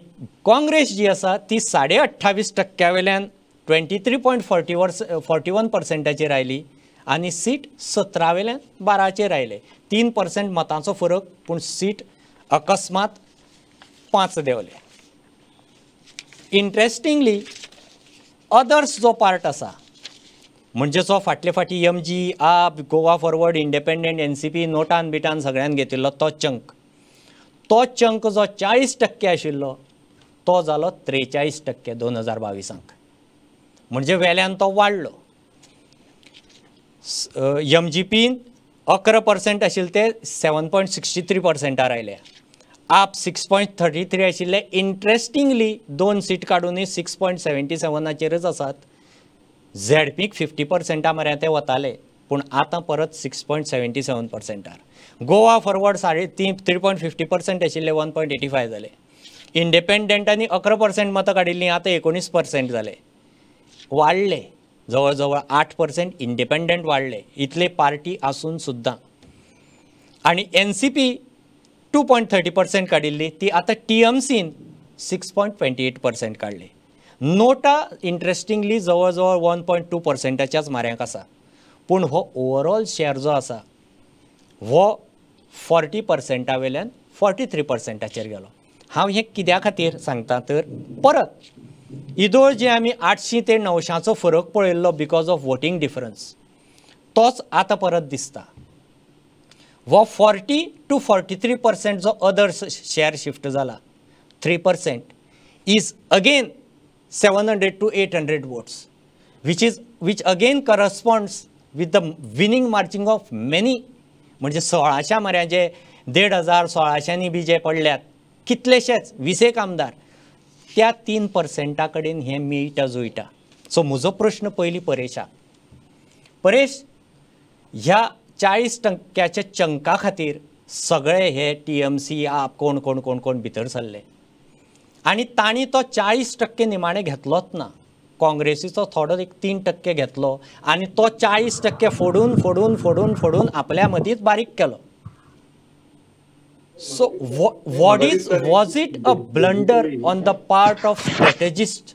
काँग्रेस जी आसा ती 28.5% वेल्यान 23.41%चेर आयली आनी सीट 17 वेल्यान 12चेर आयले. 3% मतांचो फरक, पूण सीट अकस्मात 5 देंवले. इंट्रस्टिंगली अदर्स जो पार्ट आसा म्हणजे जो फाटले फाटी M G, AAP, Goa forward, independent, N C P, नोटान बिटान सगळ्यान घेतिल्लो तो चंक, तो चंक जो 40% आशिल्लो तो जालो 43% 2022. म्हणजे वेल्यान तो वाडलो. एम जी पीन 11% आशिल्ले ते 7.63%आर आयले. आप 6.33 आशिल्ले, इंट्रस्टिंगली 2 सीट काडूनय 6.77चेरच आसात. झेडपीक 50% म्हऱ्या ते वताले, पूण आतां परत 6.77%आर. गोवा फॉरवर्ड 3.50% आशिल्ले 1.85 जाले. इंडिपेंडंटांनी 11% मतां काडिल्लीं, आतां 19% जाले, वाडले जवळ जवळ 8% इंडिपेंडंट वाडले इतले पार्टी आसून सुद्दां. आनी एन सी पी 2.30% काडिल्ली ती आतां टी एम सीन 6.28% काडली. नोटा इंट्रस्टिंगली जवळ जवळ 1.2%च्याच माऱ्यांक आसा, पूण हो ओवरऑल शेअर जो आसा हो 40% वेल्यान 43%चेर गेलो. हांव हें कित्या खातीर सांगता तर परत इदोळ जे आमी 800 ते 900चो फरक पळयल्लो because of voting difference, तोच आतां परत दिसता. हो 40 to 43% जो अदर्स शेअर शिफ्ट जाला 3% is again 700 to 800 votes, which again corresponds with the winning margin of many. म्हणजे 1600 म्हऱ्या जे 1500 1600 बी जे पडल्यात कितलेशेच 20 आमदार, त्या 3% कडेन हें मेळटा जुळटा. सो म्हजो प्रश्न पयलीं परेशाक. परेश, ह्या 40% चंका खातीर सगळे हे TMC आप कोण कोण कोण कोण भितर सरले आनी तांणी तो 40% निमाणे घेतलोच ना. काँग्रेसीचो थोडो एक 3% घेतलो आनी तो 40% फोडून फोडून फोडून फोडून आपल्या मदींच बारीक केलो. So what is was it a blunder on the part of strategist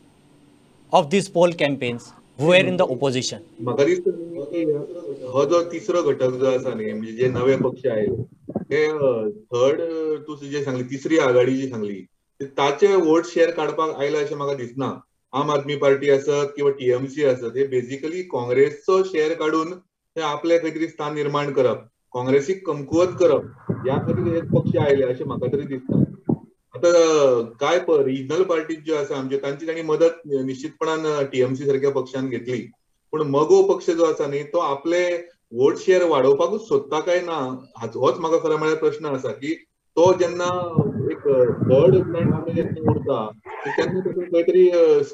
of these poll campaigns who were in the opposition? म्हाका दिसता हो जो तिसरो घटक जो आसा न्ही, म्हणजे जे नवे पक्ष आयले ते थर्ड तूं जे सांगली तिसरी आघाडी जी सांगली ताचे वोट शेअर काडपाक आयला अशें म्हाका दिसना. आम आदमी पार्टी आसत किंवा TMC आसत, हे बेसिकली काँग्रेसचो शेअर काडून ते आपले खंय तरी स्थान निर्माण करप, काँग्रेसीक कमकुवत करप ह्या खातीर हे पक्ष आयले अशें म्हाका तरी दिसता. आतां काय रिजनल पार्टी ज्यो आसा आमच्यो तांची तांणी मदत निश्चितपणान TMC सारक्या पक्षान घेतली, पूण मगो पक्ष जो आसा न्ही तो आपले वोट शेअर वाडोवपाकूच सोदता काय ना होच म्हाका खरें म्हळ्यार प्रश्न आसा. की तो जेन्ना एक थर्ड फ्रंट जेन्ना उरता तेन्ना तातूंत खंय तरी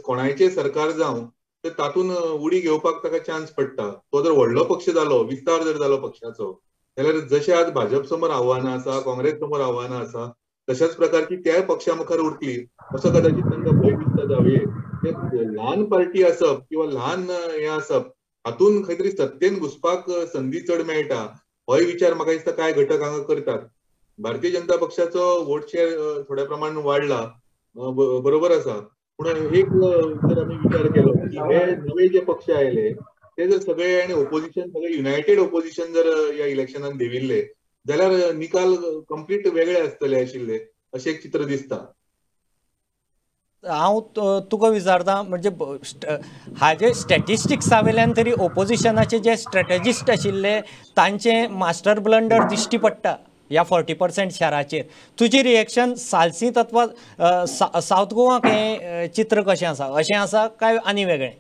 कोणायचें सरकार जावं तर तातूंत उडी घेवपाक ताका चान्स पडटा. तो जर व्हडलो पक्ष जालो, विस्तार जर जालो पक्षाचो, जाल्यार जशें आज भाजप समोर आव्हानां आसा, काँग्रेस समोर आव्हानां आसा, तशाच प्रकारची त्याय पक्षा मुखार उरतली असो कदाचित तांकां भंय दिसता जावये. ते ल्हान पार्टी आसप किंवा ल्हान हें आसप हातून खंय तरी सत्तेन घुसपाक संदी चड मेळटा होय विचार म्हाका दिसता कांय घटक हांगा करतात. भारतीय जनता पक्षाचो वोट शेअर थोड्या प्रमाण वाडला, बरोबर आसा, पूण एक जर आमी विचार केलो की हे नवे जे पक्ष आयले ते जर सगळे आनी ओपोजिशन सगळे युनायटेड ओपोजिशन जर ह्या इलेक्शनान देविल्ले जाल्यार निकाल कंप्लीट वेगळे आसतले आशिल्ले अशें एक चित्र दिसता. हांव तुका विचारता म्हणजे हाजे स्टॅटिस्टिक्सा वयल्यान तरी ओपोजिशनाचे जे स्ट्रॅटेजिस्ट आशिल्ले तांचे मास्टर ब्लंडर दिश्टी पडटा ह्या 40% शॅराचेर. तुजी रिएक्शन सालसींत अथवा सावथ गोवाक हें चित्र कशें आसा, अशें आसा काय आनी वेगळें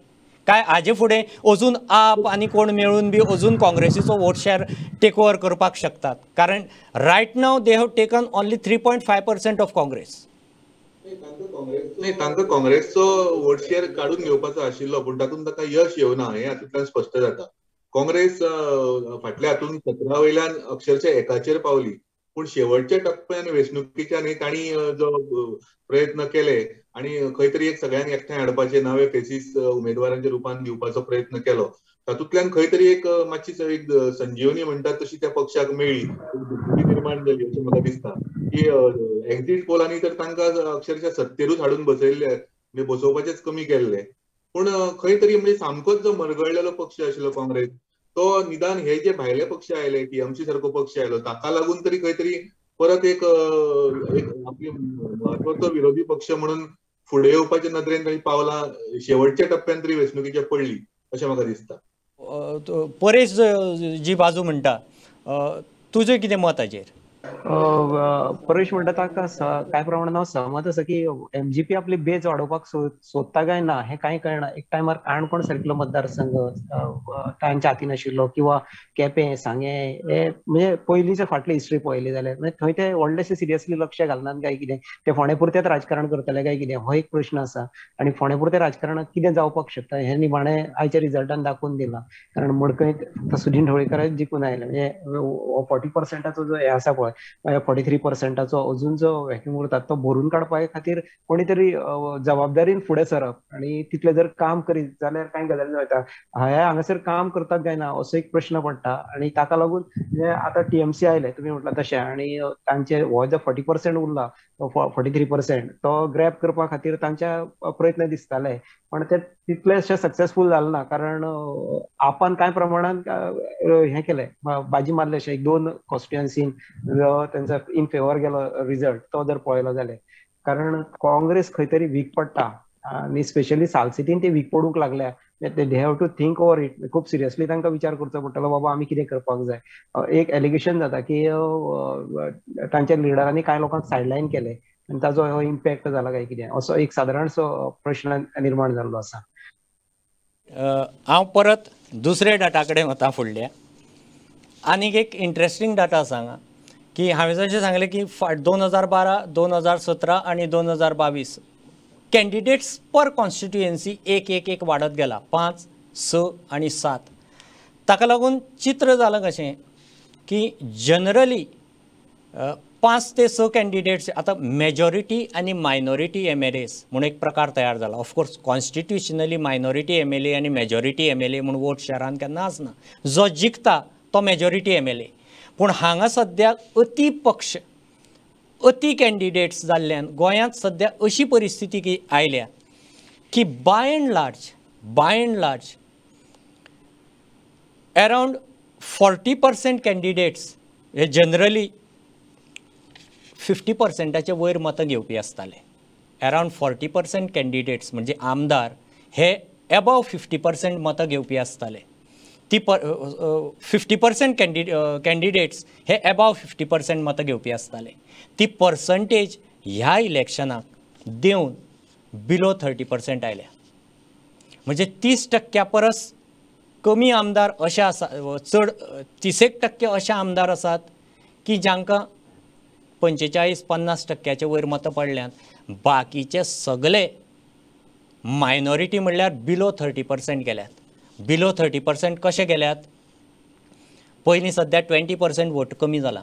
काय? हाजे फुडें अजून आप आनी कोण मेळून बी अजून काँग्रेसीचो वोट शेअर टेक ओवर करपाक शकतात? कारण right now they have taken only 3.5% of Congress. नाही, तांकां काँग्रेसचो वोट शेअर काडून घेवपाचो आशिल्लो पूण तातूंत ताका यश येवना हें हातूंतल्यान स्पश्ट जाता. काँग्रेस फाटल्या हातून 17 वयल्यान अक्षरशः 1 पावली, पूण शेवटच्या टप्प्यान वेंचणुकेच्या न्ही तांणी जो प्रयत्न केले आनी खंय तरी एक सगळ्यांक एकठांय हाडपाचे नवे फेसीस उमेदवारांच्या रुपान दिवपाचो प्रयत्न केलो, तातूंतल्यान खंय तरी एक मातशी एक संजीवनी म्हणटात तशी त्या पक्षाक मेळ्ळी, निर्माण जाली अशें म्हाका दिसता. की एक्झिट पोलांनी तर तांकां अक्षरशः सत्तेरूच हाडून बसयल्ले, म्हणजे बसोवपाचेच कमी केल्ले, पूण खंय तरी म्हणजे सामकोच जो मरगळलेलो पक्ष आशिल्लो काँग्रेस तो निदान हे जे भायले पक्ष आयले TMC सारको पक्ष आयलो ताका लागून तरी खंय तरी परत एक आपली महत्वाचो विरोधी पक्ष म्हणून फुडें येवपाच्या नदरेन तांणी पावलां शेवटच्या टप्प्यान तरी वेंचणुकेच्या पडली अशें म्हाका दिसता. परेश जी बाजू म्हणटा, तुजें कितें मत हाजेर? परेश म्हणटा ताका कांय प्रमाणान हांव सहमत आसा की MGP आपली बेज वाडोवपाक सोदता काय ना हें कांय कळना. एक टायमार काणकोण सारकिल्लो मतदारसंघ तांच्या हातीन आशिल्लो किंवा केपें, सांगें हे म्हणजे पयलींचे फाटली हिस्ट्री पळयली जाल्यार म्हणजे थंय ते व्हडलेशे सिरियसली लक्ष घालनात काय कितें, ते फोंडे पुरतेच राजकारण करतले काय कितें हो एक प्रश्न आसा. आनी फोंडे पुरतें राजकारणाक कितें जावपाक शकता हें निमाणें आयच्या रिजल्टान दाखोवन दिलां. कारण मडकयत सुदिन ढवळीकार जिखून आयले, म्हणजे 40% जो हें आसा पळय 43% अजून जो व्हॅक्यूम उरता तो भरून काडपा खातीर कोणी तरी जबाबदारीन फुडें सरप आनी तितलें जर काम करीत जाल्यार कांय गजाली जाता. हे हांगासर काम करतात काय ना असो एक प्रश्न पडटा आनी ताका लागून आतां TMC आयले तुमी म्हटलां तशें आनी तांचे हो जो 40% उरला 43% तो ग्रॅब करपा खातीर तांच्या प्रयत्न दिसताले, पण ते तितलेशे सक्सेसफूल जाले ना. कारण आपान कांय प्रमाणान हें केलें, बाजी मारले अशें एक दोन कॉन्स्टिट्युएन्सीन तांचा इन फेवर गेलो रिजल्ट तो जर पळयलो जाल्यार. कारण काँग्रेस खंय तरी वीक पडटा आनी स्पेशली सालसिटीन ते वीक पडूंक लागल्या. They have to think over it, खूब सिरियसली तांकां विचार करचो पडटलो बाबा आमी कितें करपाक जाय. एक एलिगेशन जाता की तांच्या लिडरांनी कांय लोकांक सायडलायन केले आनी ताजो हो इम्पॅक्ट जाला काय कितें असो एक सादारणसो प्रश्न निर्माण जाल्लो आसा. हांव परत दुसऱ्या डाटा कडेन वता फुडल्या. आनीक एक इंट्रस्टींग डाटा आसा हांगा की हांवें जशें सांगलें की 2012, 2017 आनी 2022 कॅन्डिडेट्स पर कॉन्स्टिट्युएन्सी एक एक एक वाडत गेला, 5, 6 आनी 7. ताका लागून चित्र जालां कशें की जनरली 5 ते 6 कॅन्डिडेट्स आतां मेजॉरिटी आनी मायनॉरिटी एम एल एस म्हूण एक प्रकार तयार जाला. Of course constitutionally minority M L A आनी मेजॉरिटी एम एल ए म्हूण वोट शहरान केन्ना आसना, जो जिखता तो मेजॉरिटी एम एल ए. पूण हांगा सद्याक अती पक्ष अती कॅन्डिडेट्स जाल्ल्यान गोंयांत सद्या अशी परिस्थिती की आयल्या की by and large around 40% candidates हे जनरली 50%चे वयर मतां घेवपी आसताले. अरावंड 40% कॅन्डिडेट्स म्हणजे आमदार हे एबाव 50% मतां घेवपी आसताले. ती 50% कॅन्डिडेट्स हे एबाव 50% मतां घेवपी आसताले. ती पर्संटेज ह्या इलेक्शनाक देवन बिलो 30% आयल्या. म्हणजे 30% परस कमी आमदार अशे आसा, चड 30% अशे आमदार आसात की जांकां 45-50% वयर मतां पडल्यात. बाकीचे सगळे मायनॉरिटी म्हणल्यार बिलो 30% गेल्यात. बिलो 30% कशे गेल्यात? पयलीं सद्या 20% वोट कमी जाला,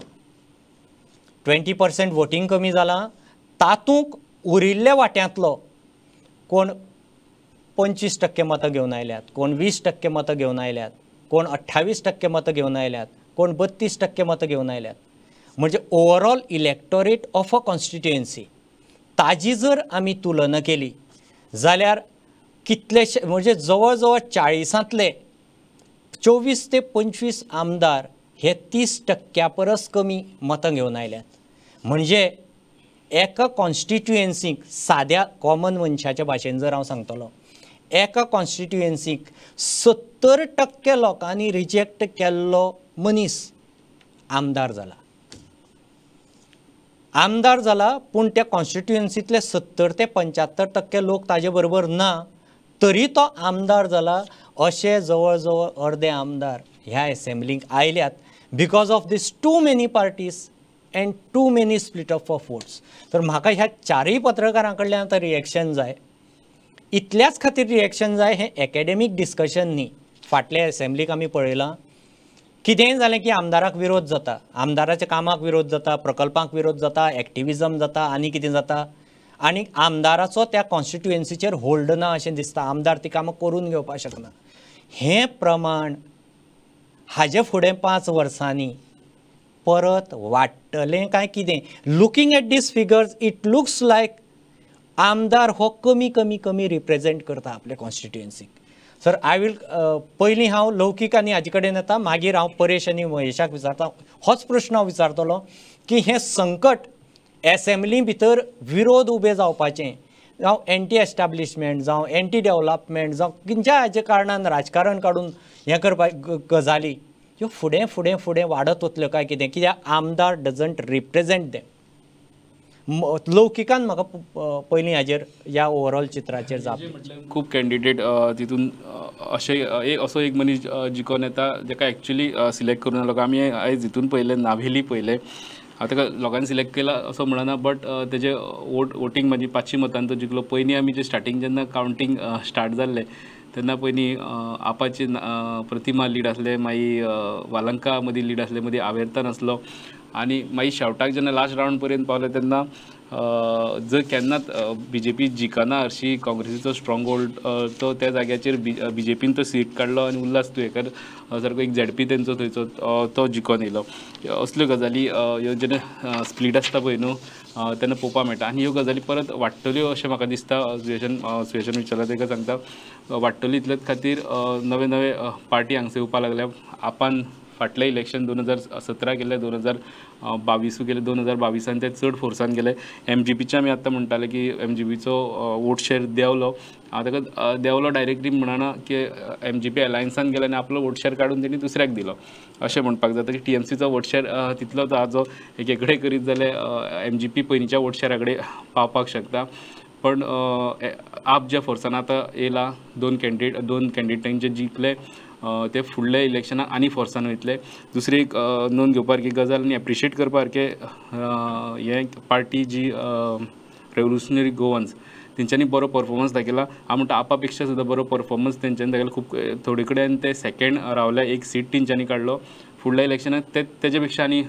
20% वोटींग कमी जालां. तातूंत उरिल्ल्या वाट्यांतलो कोण 25% मतां घेवन आयल्यात, कोण 20% मतां घेवन आयल्यात, कोण 28% मतां घेवन आयल्यात, कोण 32% मतां घेवन आयल्यात. म्हणजे overall electorate of a constituency ताजी जर आमी तुलना केली जाल्यार कितलेशे म्हणजे जवळ जवळ 40तांतले 24 ते 25 आमदार हे 30% परस कमी मतां घेवन आयल्यात. म्हणजे एका कॉन्स्टिट्युएन्सीक साद्या कॉमन मनशाच्या भाशेन जर हांव सांगतलो, एका कॉन्स्टिट्युएन्सीक 70% लोकांनी रिजेक्ट केल्लो मनीस आमदार जाला. आमदार जाला पूण त्या कॉन्स्टिट्युएन्सीतले 70 ते 75% लोक ताजे बरोबर ना, तरी तो आमदार जाला. अशे जवळ जवळ अर्दे आमदार ह्या एसेंब्लीक आयल्यात because of this too many parties and too many split up of votes. तर म्हाका ह्या चारय पत्रकारां कडल्यान आतां रिएक्शन जाय. इतल्याच खातीर रिएक्शन जाय, हें एकेडेमीक डिस्कशन न्ही. फाटल्या एसेंब्लीक आमी पळयलां कितेंय जालें की आमदाराक विरोध जाता, आमदाराच्या कामाक विरोध जाता, प्रकल्पांक विरोध जाता, एक्टिविजम जाता आनी कितें जाता, आनी आमदाराचो त्या कॉन्स्टिट्युएन्सीचेर होल्ड ना अशें दिसता. आमदार ती कामां करून घेवपाक शकना. हें प्रमाण हाजे फुडें 5 वर्सांनी परत वाडटलें काय कितें? Looking at these figures it looks like आमदार हो कमी कमी कमी रिप्रेजेंट करता आपल्या कॉन्स्टिट्युएन्सीक. सर I will पयलीं हांव लौकीक आनी हाजे कडेन येता, मागीर हांव परेश आनी महेशाक विचारता. होच प्रश्न हांव विचारतलो की हें संकट एसेंब्ली भितर विरोध उबे जावपाचें, जावं एंटी एस्टाब्लिशमेंट, जावं एंटी डेवलपमेंट, जावं खंयच्या हाजे कारणान राजकारण काडून हें करपा गजाली ह्यो फुडें फुडें फुडें वाडत वतल्यो काय कितें? कित्याक आमदार डजंट रिप्रेजेंट देम. लौकिकान म्हाका पयलीं हाजेर ह्या ओवरऑल चित्राचेर जाप. खूब कॅन्डिडेट तितून अशें एक असो एक मनीस जिखोन येता जेका एक्चुली सिलेक्ट करून लोक आमी आयज हितून पळयलें, नावेली पळयलें, आतां ताका लोकांनी सिलेक्ट केला असो म्हणना, बट तेजे वोटींग म्हणजे 500 मतान तो जिखलो. पयलीं आमी जे स्टार्टींग जेन्ना कावंटींग स्टार्ट जाल्लें तेन्ना पयलीं आपाची प्रतिमा लीड आसले, मागीर वालंका मदीं लीड आसले, मदीं आवेर्तान आसलो, आनी मागीर शेवटाक जेन्ना लास्ट रावंड पर्यंत पावले तेन्ना जर केन्नाच बीजेपी जिखना हरशी काँग्रेसीचो स्ट्रॉंग होल्ड तो त्या जाग्याचेर बीजेपीन तो सीट काडलो आनी उल्हास तुयेकर सारको एक झेडपी तेंचो थंयचो तो जिखोन येयलो. असल्यो गजाली ह्यो जेन्ना स्प्लीट आसता पळय न्हू तेन्ना पळोवपाक मेळटा आनी ह्यो गजाली परत वाडटल्यो अशें म्हाका दिसता. सुयेशान विचारला ताका सांगता वाडटल्यो इतल्याच खातीर नवे नवे पार्टी हांगसर येवपाक लागल्या. आपान फाटलें इलेक्शन 2017 केलें, 2022 केलें, 2022 ते चड फोर्सान गेले. एमजीपीचे आमी आतां म्हणटाले की एमजीपीचो वोट शेर देंवलो, ताका देंवलो डायरेक्टली म्हणना की एमजीपी अलायन्सान गेले आनी आपलो वोट शेर काडून तेणी दुसऱ्याक दिलो अशें म्हणपाक जाता. की टीएमसीचो वोट शेर तितलोच आहा जो एके कडेन करीत जाल्यार एमजीपी पयलींच्या वोट शेरा कडेन पावपाक शकता. पण आप ज्या फोर्सान आतां येयला, दोन कॅन्डिडेटांचे जिखले ते फुडल्या इलेक्शनाक आनी फोर्सान वयतले. दुसरी एक नोंद घेवपा सारकी गजाल आनी एप्रिशिएट करपा सारकें हें पार्टी जी रेवोल्युशनरी गोवन्स तेंच्यांनी बरो परफॉर्मन्स दाखयला. हांव म्हणटा आपा पेक्षा सुद्दां बरो परफॉर्मन्स तेंच्यांनी दाखयला. खूब थोडे कडेन ते सेकेंड रावले, एक सीट तेंच्यांनी काडलो. फुडल्या इलेक्शनाक ते तेजे पेक्षा आनी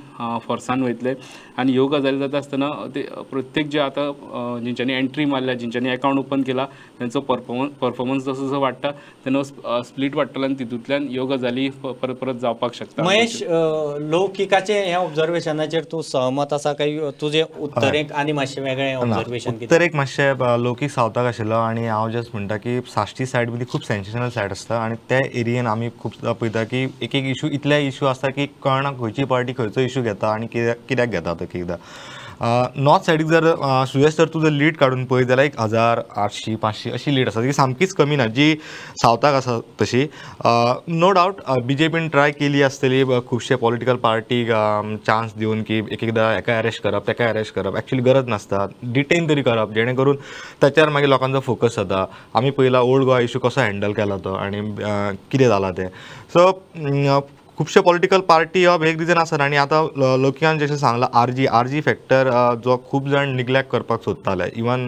फोर्सान वयतले. आनी ह्यो गजाली जाता आसतना ते प्रत्येक जे आतां जिंच्यांनी एंट्री मारल्या, जिंच्यांनी एकावंट ओपन केला तेंचो परफॉर्मन्स जसो जसो वाडटा तेन्ना स्प्लीट वाडटलो आनी तितूंतल्यान ह्यो गजाली परत परत जावपाक शकता. महेश, लौकिकाचे ह्या ऑब्जर्वेशनाचेर तूं सहमत आसा काय तुजें उत्तरेक आनी मातशें वेगळें ऑब्जर्वेशन? उत्तरेक मातशें लौकीक सावथाक आशिल्लो आनी हांव जस्ट म्हणटा की साश्टी सायड बी खूब सेन्सेशनल सायड आसता आनी त्या एरियेन आमी खूब पळयता की एक एक इशू, इतले इशू आसता की कळना खंयची पार्टी खंयचो इशू घेता आनी कित्याक घेता तो. एकदां नॉर्थ सायडीक जर सुयेश जर तूं जर लीड काडून पळयत जाल्यार 1000, 800, 500 अशी लीड आसा, ती सामकीच कमी ना जी सावथाक आसा तशी. नो डावट बीजेपीन ट्राय केली आसतली खुबशे पॉलिटिकल पार्टीक चान्स दिवन की एक एकदां हेका अरेस्ट करप, तेका अरेस्ट करप, एक्चुअली गरज नासता, डिटेन तरी करप जेणे करून ताच्यार मागीर लोकांचो फोकस जाता. आमी पळयला ओल्ड गोवा इशू कसो हँडल केला तो आनी कितें जाला तें. सो खुबशे पॉलिटिकल पार्टी हो एक रिजन आसा. आनी आतां लोकिकान जशें सांगलां आरजी फॅक्टर जो खूब जाण निग्लेक्ट करपाक सोदताले, इवन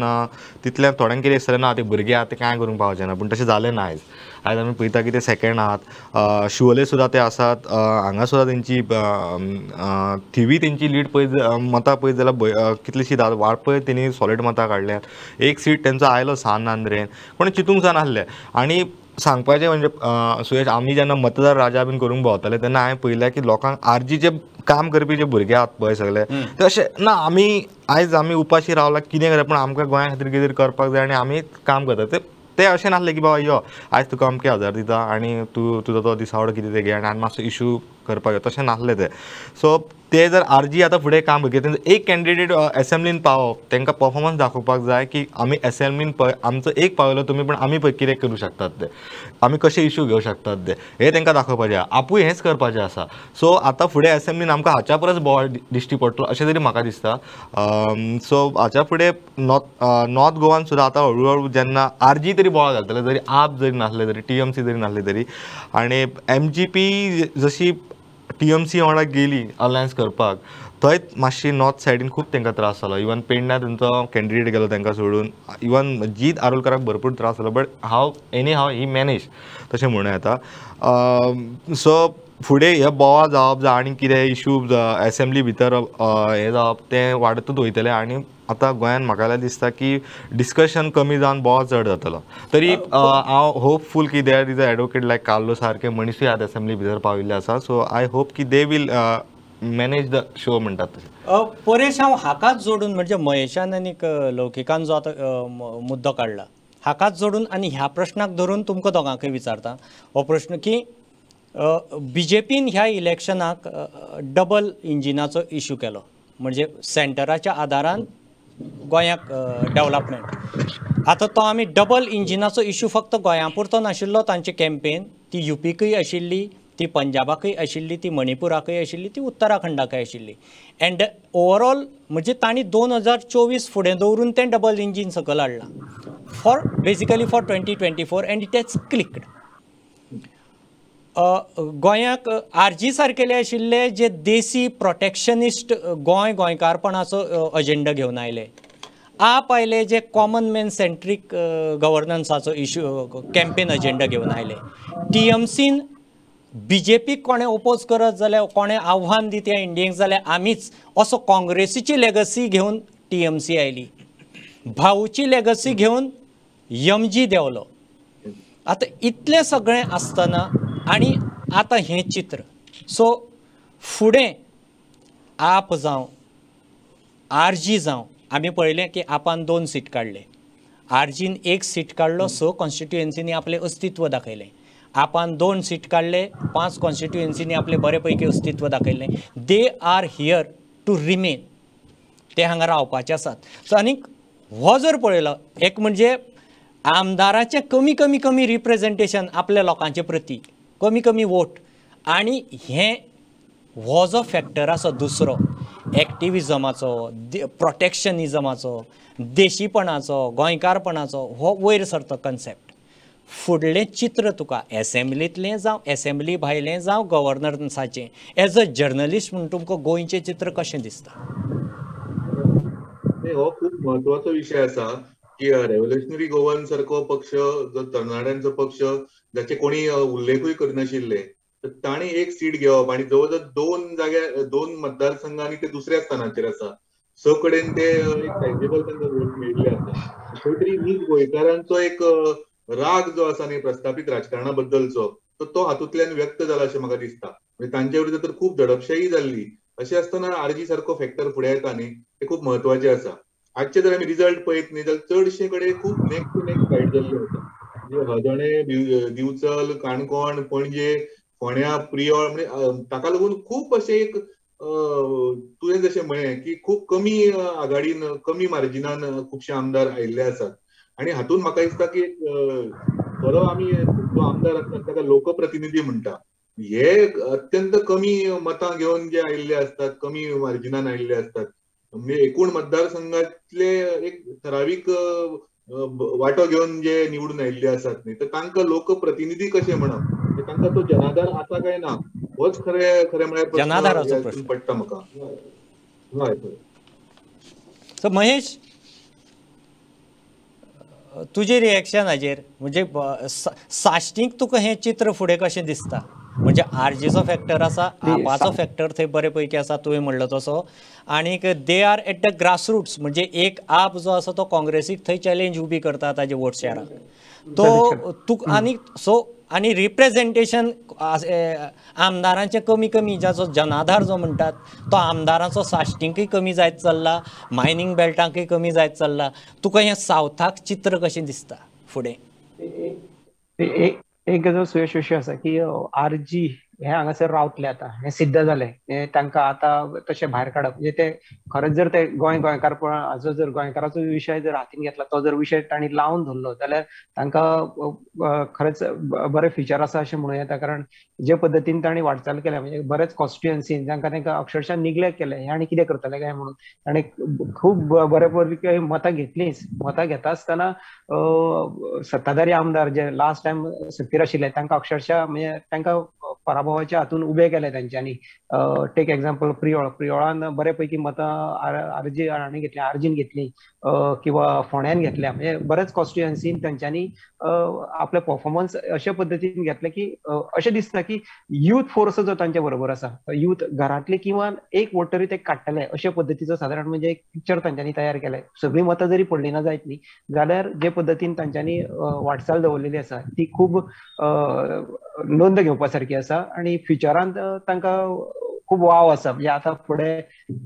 तितल्यान थोड्यांक कितें दिसतालें ना ते भुरगे आहा ते कांय करूंक पावचे ना, पूण तशें जालें ना. आयज आयज आमी पळयता की ते सेकेंड आहात, शिवोले सुद्दां ते आसात, हांगा सुद्दां तेंची थिवी तेंची लीड पळयत मतां पळयत जाल्यार कितलीशीं वाळपय तेणी सॉलीड मतां काडल्यात. एक सीट तेंचो आयलो सान आंद्रेन, कोण चिंतूंक जायनासलें. आनी सांगपाचें म्हणजे सुयेश, आमी जेन्ना मतदार राजा बीन करूंक भोंवताले तेन्ना हांवें पळयलें की लोकांक आरजीचे काम करपी जे भुरगे आहात पळय सगळे ते अशें ना आमी आयज आमी उपाशी रावला कितें करप, पूण आमकां गोंया खातीर कितें तरी करपाक जाय आनी आमी काम करता. ते अशें नासलें की बाबा यो आयज तुका अमके 1000 दिता आनी तूं तुजो तो दिसावडो कितें तें घे आनी मातसो इशू करपाक यो, तशें नासलें तें. सो ते जर आरजी आतां फुडें काम करता तेंचो एक कॅन्डिडेट एसेंब्लीन पावप, तांकां परफॉर्मन्स दाखोवपाक जाय की आमी एसेंब्लीन पळय आमचो एक पावयलो तुमी, पूण आमी पळय कितें करूं शकतात ते, आमी कशे इशू घेवं शकतात ते, हें तांकां दाखोवपाचें आसा. आपूय हेंच करपाचें आसा. सो आतां फुडें एसेंब्लीन आमकां हाच्या परस बोवाळ दिश्टी पडटलो अशें तरी म्हाका दिसता. सो हाच्या फुडें नॉर्थ गोवान सुद्दां आतां हळू हळू जेन्ना आरजी तरी बोवाळ घालतले, जरी आप जरी नासले तरी टीएमसी जरी नासले तरी, आनी एमजीपी जशी टीएमसी वांगडा गेली अलायन्स करपाक, थंय मातशी नॉर्थ सायडीन खूब तांकां त्रास जालो. इवन पेडण्या तेंचो कॅन्डिडेट गेलो तांकां सोडून, इवन जीत आरोलकराक भरपूर त्रास जालो, but how any how he manage तशें म्हणूं येता. सो फुडें हे बोवाळ जावप जावं आनी कितें इशू एसेंब्ली भितर हें जावप तें वाडतूच वयतलें. आनी आतां गोंयान म्हाका जाल्यार दिसता की डिस्कशन कमी जावन बोवाळ चड जातलो. तरी हांव होपफूल की there is a advocate like Carlo सारके मनीसूय आतां एसेंब्ली भितर पाविल्ले आसा. सो I hope की they will manage the show म्हणटात तशें. परेश, हांव हाकाच जोडून म्हणजे महेशान आनी लौकिकान जो आतां मुद्दो काडला हाकाच जोडून आनी ह्या प्रश्नाक धरून तुमकां दोगांकय विचारता हो प्रश्न की बीजेपीन ह्या इलेक्शनाक डबल इंजिनाचो इशू केलो, म्हणजे सेंटराच्या आदारान गोंयाक डेवलपमेंट. आतां तो आमी डबल इंजिनाचो इशू फक्त गोंया पुरतो नाशिल्लो, तांची कॅम्पेन ती युपीकय आशिल्ली, ती पंजाबाकय आशिल्ली, ती मणिपुराकय आशिल्ली, ती उत्तराखंडाकय आशिल्ली. एंड ओवरऑल म्हणजे तांणी 2024 फुडें दवरून तें डबल इंजीन सकयल हाडलां for basically for 2024 and it has clicked. गोंयाक आरजी सारकेले आशिल्ले जे देसी प्रोटेक्शनिस्ट गोंय गोंयकारपणाचो अजेंडा घेवन आयले, आप आयले जे कॉमन मॅन सेंट्रीक गव्हर्नन्साचो इशू कॅम्पेन अजेंडा घेवन आयले, टीएमसीन बीजेपीक कोणें ओपोज करत जाल्यार कोणें आव्हान दित ह्या इंडियेक जाल्यार आमीच असो काँग्रेसीची लेगसी घेवन टीएमसी आयली, भाऊची लेगसी घेवन यमजी देंवलो. आतां इतलें सगळें आसतना आनी आतां हें चित्र, सो फुडें आप जावं आरजी जावं, आमी पळयलें की आपान 2 सीट काडले, आरजीन 1 सीट काडलो, 6 कॉन्स्टिट्युएन्सीनी आपलें अस्तित्व दाखयलें, आपान 2 सीट काडले, 5 कॉन्स्टिट्युएन्सीनी आपलें बरें पैकी अस्तित्व दाखयलें. They are here to remain, ते हांगा रावपाचे आसात. सो आनीक हो जर पळयलो एक म्हणजे आमदाराचें कमी कमी कमी रिप्रेजेंटेशन आपल्या लोकांचे प्रती, कमी कमी वोट, आनी हें हो जो फॅक्टर आसा दुसरो एक्टिविजमाचो, प्रोटेक्शनिजमाचो, देशीपणाचो, गोंयकारपणाचो, हो वयर सरता कन्सेप्ट. फुडलें चित्र तुका एसेंब्लींतलें जावं एसेंब्ली भायलें जावं गव्हर्नन्साचें, एज अ जर्नलिस्ट म्हूण तुमकां गोंयचें चित्र कशें दिसता? हो खूब म्हत्वाचो विशय आसा. की रेव्होल्युशनरी गोवन सारको पक्ष जो तरणाट्यांचो पक्ष जाचे कोणी उल्लेखूय करनाशिल्ले तर तांणी एक सीट घेवप आनी जवळ जवळ 2 जाग्यार 2 मतदारसंघांनी ते दुसऱ्या स्थानाचेर आसा. 6 कडेन ते एक सायजेबल तांकां वोट मेळिल्ले आसा. खंय तरी नीज गोंयकारांचो एक राग जो आसा न्ही प्रस्थापीत राजकारणा बद्दलचो तो हातूंतल्यान व्यक्त जाला अशें म्हाका दिसता. म्हणजे तांचे विरुद्ध तर खूब दडपशाही जाल्ली. अशें आसतना आरजी सारको फॅक्टर फुडें येता न्ही ते खूब म्हत्वाचे आसा. आजचे जर आमी रिजल्ट पळयत न्ही जाल्यार चडशे कडेन खूब नेक टू नेक फायट जाल्ली आसा. म्हणजे हळदोणें, दिवचल, काणकोण, पणजे, फोंड्या, प्रियोळ, म्हणजे ताका लागून खूब अशें एक तुवें जशें म्हळें की खूब कमी आघाडीन कमी मार्जिनान खुबशे आमदार आयिल्ले आसात. आनी हातूंत म्हाका दिसता की खरो आमी जो आमदार आसता ताका लोकप्रतिनिधी म्हणटा, हे अत्यंत कमी मतां घेवन जे आयिल्ले आसतात, कमी मार्जिनान आयिल्ले आसतात. म्हणजे एकूण मतदारसंघातले एक ठरावीक वांटो घेवन जे निवडून आयिल्ले आसात न्ही तर तांकां लोकप्रतिनिधी कशें म्हणप, तांकां तो जनाधार आसा काय ना होच खरें खरें म्हळ्यार प्रश्न पडटा म्हाका. हय सो महेश, तुजें रिएक्शन हाजेर, म्हणजे साश्टीक तुका हें चित्र फुडें कशें दिसता? म्हणजे आरजीचो फॅक्टर आसा, आपाचो फॅक्टर थंय बरे पैकी आसा तुवें म्हणलो तसो, आनीक they are at the grassroots, म्हणजे एक आप जो आसा तो काँग्रेसीक थंय चॅलेंज उबी करता ताजे वोट शेअराक तो तुका आनी सो आनी रिप्रेजेंटेशन आमदारांचें कमी कमी, जाचो जनाधार जो म्हणटात तो आमदारांचो साश्टींकय कमी जायत चल्ला, मायनींग बेल्टांकय कमी जायत चल्ला. तुका हें सावथाक चित्र कशें दिसता फुडें? एक गजाल सुयश अशी आसा की आरजी हे हांगासर रावतले आतां, हें सिद्ध जालें. तांकां आतां तशें भायर काडप म्हणजे ते खरेंच जर ते गोंयकारपण हाचो जर गोंयकाराचो विशय जर हातीन घेतला, तो जर विशय तांणी लावन धरलो जाल्यार तांकां खरेंच बरें फ्युचर आसा अशें म्हणूं येता. कारण जे पद्दतीन तांणी वाटचाल केल्या, म्हणजे बरेच कॉन्स्टिट्युएन्सीन जांकां तांकां अक्षरशः निग्लेक्ट केलें, हे आनी कितें करतले काय म्हणून ताणें खूब बरे पैकी मतां घेतलींच. मतां घेता आसतना सत्ताधारी आमदार जे लास्ट टायम सत्तेर आशिल्ले तांकां अक्षरशः म्हणजे तांकां पराभवाच्या हातून उबे केले तांच्यांनी. टेक एग्जाम्पल प्रियोळ, प्रियोळान बरे पैकी मतां आरजी हांणी घेतली, आरजीन घेतली किंवा फोंड्यान घेतल्या. म्हणजे बरेच कॉन्स्टिट्युएन्सीन तांच्यांनी आपले परफॉर्मन्स अशे पद्दतीन घेतले की अशें दिसता की यूथ फोर्स जो तांच्या बरोबर आसा, यूथ घरांतले किंवा एक वोट तरी ते काडटले अशे पद्दतीचो सादारण म्हणजे एक पिक्चर तांच्यांनी तयार केलें. सगळीं मतां जरी पडली ना जायत न्ही जाल्यार जे पद्दतीन तांच्यांनी वाटचाल दवरलेली आसा ती खूब नोंद घेवपा सारकी आसा आनी फ्युचरांत तांकां खूब वाव आसा. म्हणजे आतां फुडें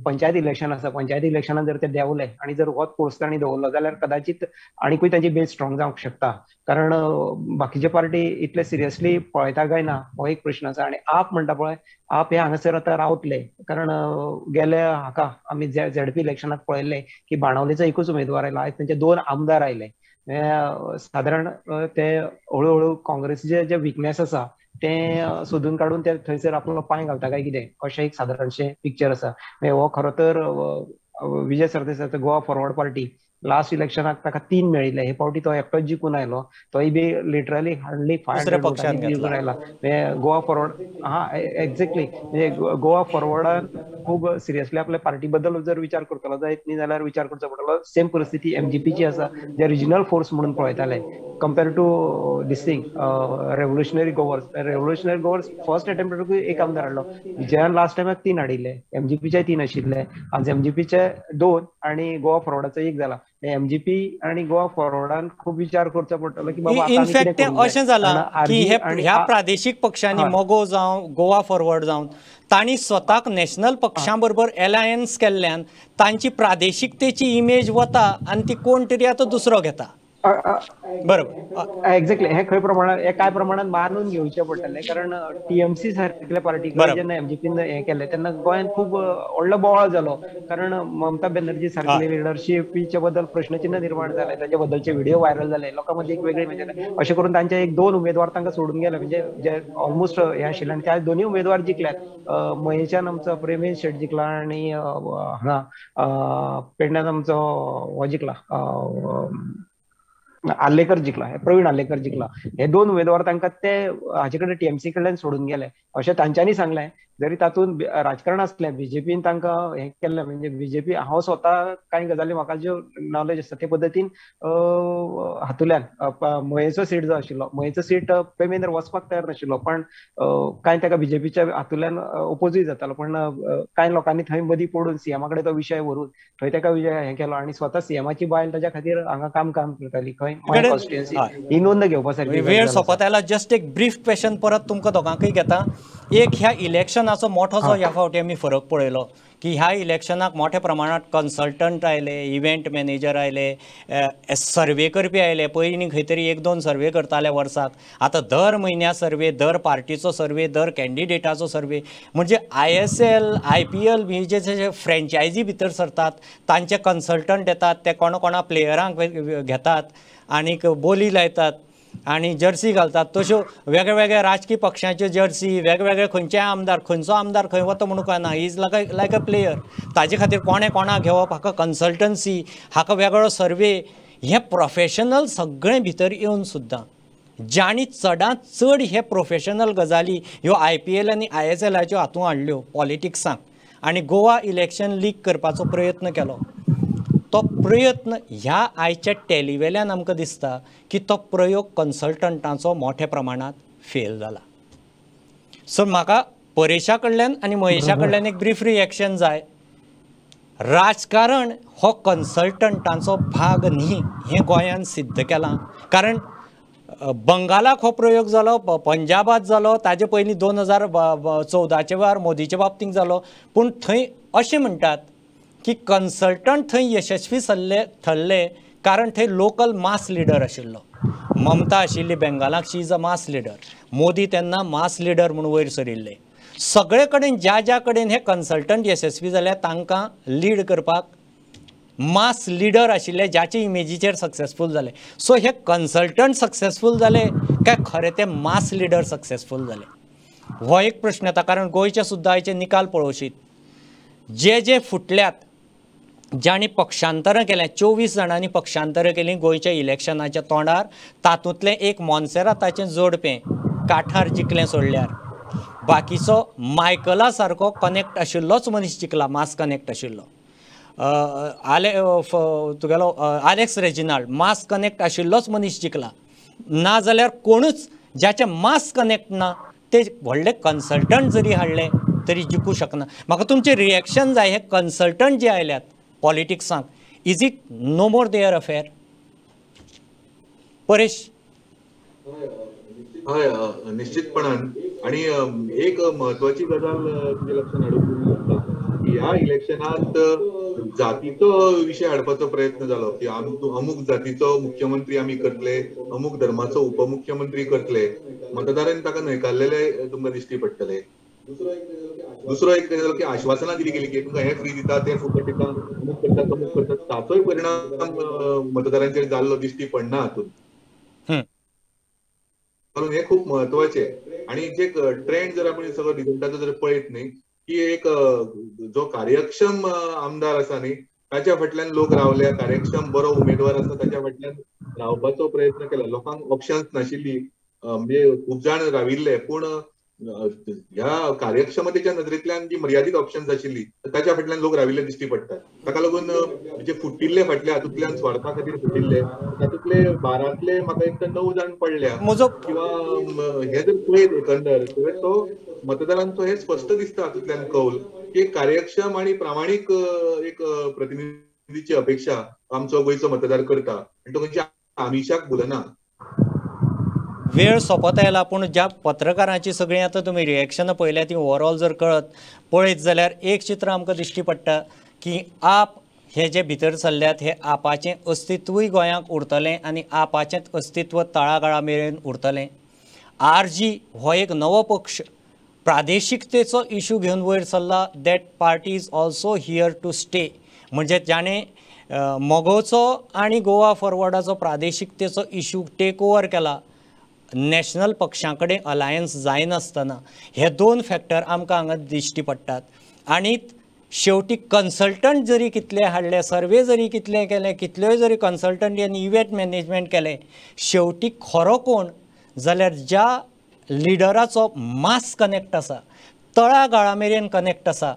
पंचायत इलेक्शन आसा, पंचायत इलेक्शनान जर ते देंवले आनी जर होच फोर्स तांणी दवरलो जाल्यार कदाचित आनीकूय तांची बेस स्ट्रॉंग जावंक शकता. कारण बाकीचे पार्टी इतले सिरियसली पळयता काय ना हो एक प्रश्न आसा. आनी आप म्हणटा पळय, आप हे हांगासर आतां रावतले, कारण गेल्या हाका आमी झेडपी इलेक्शनाक पळयल्लें की बाणावलेचो एकूच उमेदवार आयलो, आयज तांचे 2 आमदार आयले. सादारण ते हळू हळू काँग्रेसीचे जे विकनेस आसा ते सोदून काडून ते थंयसर आपलो पांय घालता काय कितें अशें एक सादारणशें पिक्चर आसा. हो खरो तर विजय सरदेसायचो गोवा फॉरवर्ड पार्टी लास्ट इलेक्शनाक ताका 3 मेळिल्ले, हे फावटी तो एकटोच जिखून आयलो, तोय बी लिटरली हार्डली 500 जिखून आयला. गोवा फॉरवर्ड हा एक्झॅक्टली, म्हणजे गोवा फॉरवर्डान खूब सिरियसली आपल्या पार्टी बद्दल जर विचार करतलो जायत न्ही जाल्यार विचार करचो पडटलो. सेम परिस्थिती एमजीपीची आसा, जे रिजनल फोर्स म्हणून पळयताले compare to this thing revolutionary Goans. Revolutionary Goans first अटेम्प्टाकूय एक आमदार हाडलो, विजयान लास्ट टायमाक 3 हाडिल्ले, एमजीपीचे 3 आशिल्ले, आज एमजीपीचे 2 आनी गोवा फॉरवर्डाचो 1 जाला. एमजीपी आनी गोवा फॉरवर्डान खूब विचार करचो पडटलो की बाबा इनफॅक्ट अशें जालां की ह्या प्रादेशीक पक्षांनी मगो जावं गोवा फॉरवर्ड जावं तांणी स्वताक नॅशनल पक्षां बरोबर एलायन्स केल्ल्यान तांची प्रादेशिकतेची इमेज वता आनी ती कोण तरी आतां दुसरो घेता. बरोबर, एक्झॅक्टली. हे खंय प्रमाणात हे काय प्रमाणात मानून घेवचें पडटलें, कारण टीएमसी सारकिल्ल्या पार्टी जेन्ना एमजीपीन हें केलें तेन्ना गोंयांत खूब व्हडलो बोवाळ जालो, कारण ममता बॅनर्जी सारकिल्ली लिडरशिपीच्या बद्दल प्रश्नचिन्ह निर्माण जालें, ताच्या बद्दलचे व्हिडिओ व्हायरल जाले, लोकां मदीं एक वेगळी म्हणजे अशें करून तांचे 1-2 उमेदवार तांकां सोडून गेले, म्हणजे जे ऑलमोस्ट हे आशिल्ले आनी त्या दोनूय उमेदवार जिखल्यात. मयेच्यान आमचो प्रेमेश शेट जिखला आनी हांगा पेडण्यान आमचो हो जिखला आर्लेकर जिखला, प्रवीण आर्लेकर जिखला. हे 2 उमेदवार तांकां ते हाचे कडेन टीएमसी कडल्यान सोडून गेले अशें तांच्यांनी सांगलें. जरी तातूंत राजकारण आसलें, बीजेपीन तांकां हें केल्लें, म्हणजे बीजेपी हांव स्वता कांय गजाली म्हाका ज्यो नॉलेज आसता ते पद्दतीन हातूंतल्यान मयेचो सीट जो आशिल्लो, मयेचो सीट प्रेमेंद्र वचपाक तयार नाशिल्लो, पण कांय ताका बीजेपीच्या हातूंतल्यान ओपोजूय जातालो, पण कांय लोकांनी थंय मदीं पडून सीएमा कडेन तो विशय व्हरून थंय ताका विजय हें केलो आनी स्वता सीएमाची बायल ताच्या खातीर हांगा काम काम करताली खंय कॉन्स्टिट्युएन्सी. ही नोंद घेवपा सारकी. वेळ सोंपत आयला, जस्ट एक ब्रीफ क्वेश्चन परत तुमकां दोगांकय घेता. एक, ह्या इलेक्शनाचो मोठो जो ह्या फावटी आमी फरक पळयलो की ह्या इलेक्शनाक मोठ्या प्रमाणात कन्सल्टंट आयले, इव्हेंट मॅनेजर आयले, सर्वे करपी आयले. पयलीं खंय तरी 1-2 सर्वे करताले वर्साक, आतां दर म्हयन्या सर्वे, दर पार्टीचो सर्वे, दर कॅन्डिडेटाचो सर्वे. म्हणजे ISL, IPL B J franchise भितर सरतात तांचे कन्सल्टंट येतात, ते कोणा कोणा प्लेयरांक घेतात आनीक बोली लायतात आनी जर्सी घालतात. तश्यो वेगळे वेगळे राजकीय पक्षांच्यो जर्सी, वेगवेगळे खंयच्याय आमदार, खंयचो आमदार खंय वता म्हणून कळना, is like a player. ताजे खातीर कोणें कोणाक घेवप, हाका कन्सल्टन्सी, हाका वेगळो सर्वे, हें प्रोफेशनल सगळें भितर येवन सुद्दां जांणी चडांत चड हे प्रोफेशनल गजाली ह्यो IPL आनी ISLाच्यो हातूंत हाडल्यो पॉलिटिक्सांक आनी गोवा इलेक्शन लीक करपाचो प्रयत्न केलो, तो प्रयत्न ह्या आयच्या टॅलीवेल्यान आमकां दिसता की तो प्रयोग कन्सल्टंटांचो मोठ्या प्रमाणांत फेल जाला. सो म्हाका परेशा कडल्यान आनी महेशा कडल्यान एक ब्रीफ रिएक्शन जाय. राजकारण हो कन्सल्टंटांचो भाग न्ही हें गोंयान सिद्ध केलां. कारण बंगालाक हो प्रयोग जालो, पंजाबात जालो, ताजे पयलीं 2014 वेळार मोदीच्या बाबतींत जालो. पूण थंय अशें म्हणटात की कन्सल्टंट थंय यशस्वी ठरले कारण थंय लोकल मास लिडर आशिल्लो. ममता आशिल्ली बेंगालाक, she is a mass leader. Modi तेन्ना मास लिडर म्हूण वयर सरिल्ले. सगळे कडेन ज्या ज्या कडेन हे कन्सल्टंट यशस्वी जाले तांकां लीड करपाक मास लिडर आशिल्ले ज्याचे इमेजीचेर सक्सेसफूल जाले. सो हे कन्सल्टंट सक्सेसफूल जाले काय खरें ते मास लिडर सक्सेसफूल जाले, हो एक प्रश्न येता. कारण गोंयचे सुद्दां आयचे निकाल पळोवशीत, जे जे फुटल्यात, जांणी पक्षांतरां केलें, 24 जाणांनी पक्षांतरां केलीं गोंयच्या इलेक्शनाच्या तोंडार, तातूंतलें एक मोन्सेराताचें जोडपें काठार जिखलें सोडल्यार बाकीचो मायकला सारको कनेक्ट आशिल्लोच मनीस जिखला, मास कनेक्ट आशिल्लो. तुगेलो आलेक्स रेजिनाल्ड मास कनेक्ट आशिल्लोच मनीस जिखला. ना जाल्यार कोणूच ज्याचे मास कनेक्ट ना ते व्हडले कन्सल्टंट जरी हाडले तरी जिखूं शकना. म्हाका तुमचें रिएक्शन जाय, हे कन्सल्टंट जे आयल्यात पॉलिटिक्सांक, is it no more their affair? Paresh. हय, निश्चितपणान. आणि एक महत्वाची गजाल तुमच्या लक्षात हाडूंक शकता की ह्या इलेक्शनात जातीचो विशय हाडपाचो प्रयत्न जालो की अमुक जातीचो मुख्यमंत्री आमी करतले, अमुक धर्माचो उपमुख्यमंत्री करतले. मतदारांनी ताका न्हयकारलेले तुमकां दिश्टी पडटले. दुसरो एक जालो की आश्वासनां दिली गेली की तुमकां हें फ्री दिता, तें फुकट दिता, अमुक करता तमुक करता, ताचोय परिणाम मतदारांचेर जाल्लो दिश्टी पडना हातूंत. म्हणून हे खूप महत्वाचे. आणि जे ट्रेंड जर आपण सगळं रिझल्टाचो जर पळयत न्ही की एक जो कार्यक्षम आमदार आसा न्ही ताच्या फाटल्यान लोक रावले, कार्यक्षम बरो उमेदवार आसा ताच्या फाटल्यान रावपाचो प्रयत्न केला. लोकांक ऑप्शन्स नाशिल्ली, म्हणजे खूब जाण राविल्ले, पूण ह्या कार्यक्षमतेच्या नदरेंतल्यान जी मर्यादीत ऑप्शन्स आशिल्ली ताच्या फाटल्यान लोक राविल्ले दिश्टी पडटात. ताका लागून जे फुटिल्ले फाटल्या हातूंतल्यान स्वार्था खातीर फुटिल्ले तातूंतले 12तले म्हाका एक तर 9 जाण पडल्या किंवा हे जर पळयत एकंदर तो मतदारांचो हे स्पश्ट दिसता हातूंतल्यान कौल की कार्यक्षम आणि प्रामाणीक एक प्रतिनिधीची अपेक्षा आमचो गोंयचो मतदार करता आनी तो खंयच्या आमिशाक भुलना. वेळ सोंपत आयला, पूण ज्या पत्रकारांची सगळीं आतां तुमी रिएक्शनां पळयल्या ती ओवरऑल जर पळयत जाल्यार एक चित्र आमकां दिश्टी पडटा की आप हे जे भितर सरल्यात हे आपाचें अस्तित्वूय गोंयांक उरतलें आनी आपाचें अस्तित्व तळागाळा मेरेन उरतलें. आरजी हो एक नवो पक्ष प्रादेशिकतेचो इशू घेवन वयर सरला, that party is also here to stay. म्हणजे जाणें मगोचो आनी गोवा फॉरवर्डाचो प्रादेशिकतेचो इशू टेक ओवर केला नॅशनल पक्षां कडेन अलायन्स जायनासतना, हे दोन फॅक्टर आमकां हांगा दिश्टी पडटात. आनी शेवटी कन्सल्टंट जरी कितले हाडले, सर्वे जरी कितले केले, कितल्योय जरी कन्सल्टंट आनी इव्हेंट मॅनेजमेंट केलें, शेवटी खरो कोण जाल्यार ज्या लिडराचो मास कनेक्ट आसा, तळागाळा मेरेन कनेक्ट आसा,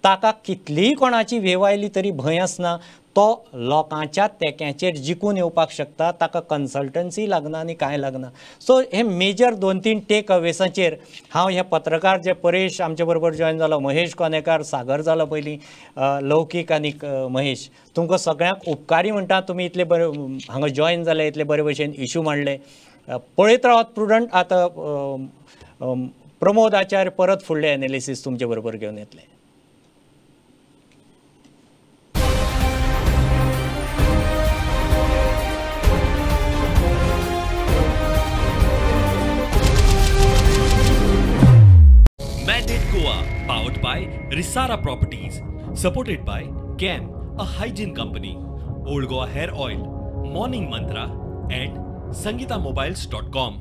ताका कितलीय कोणाची वेव आयली तरी भंय आसना, तो लोकांच्या तेक्याचेर जिखून येवपाक शकता, ताका कन्सल्टन्सी लागना आनी कांय लागना. सो हे मेजर 2-3 टेक अवेसाचेर हांव हे पत्रकार जे परेश आमचे बरोबर जॉयन जालो, महेश कोनेकार, सागर जालो पयलीं, लौकीक आनी महेश, तुमकां सगळ्यांक उपकारी म्हणटा तुमी इतले बरे हांगा जॉयन जाले, इतले बरे भशेन इशू मांडले. पळयत रावात प्रुडंट. आतां प्रमोद आचार्य परत फुडले एनालिसीस तुमचे बरोबर घेवन येतले. Mandate Goa, powered by Risara Properties, supported by CAM, a hygiene company, Old Goa Hair Oil, Morning Mantra and SangitaMobiles.com.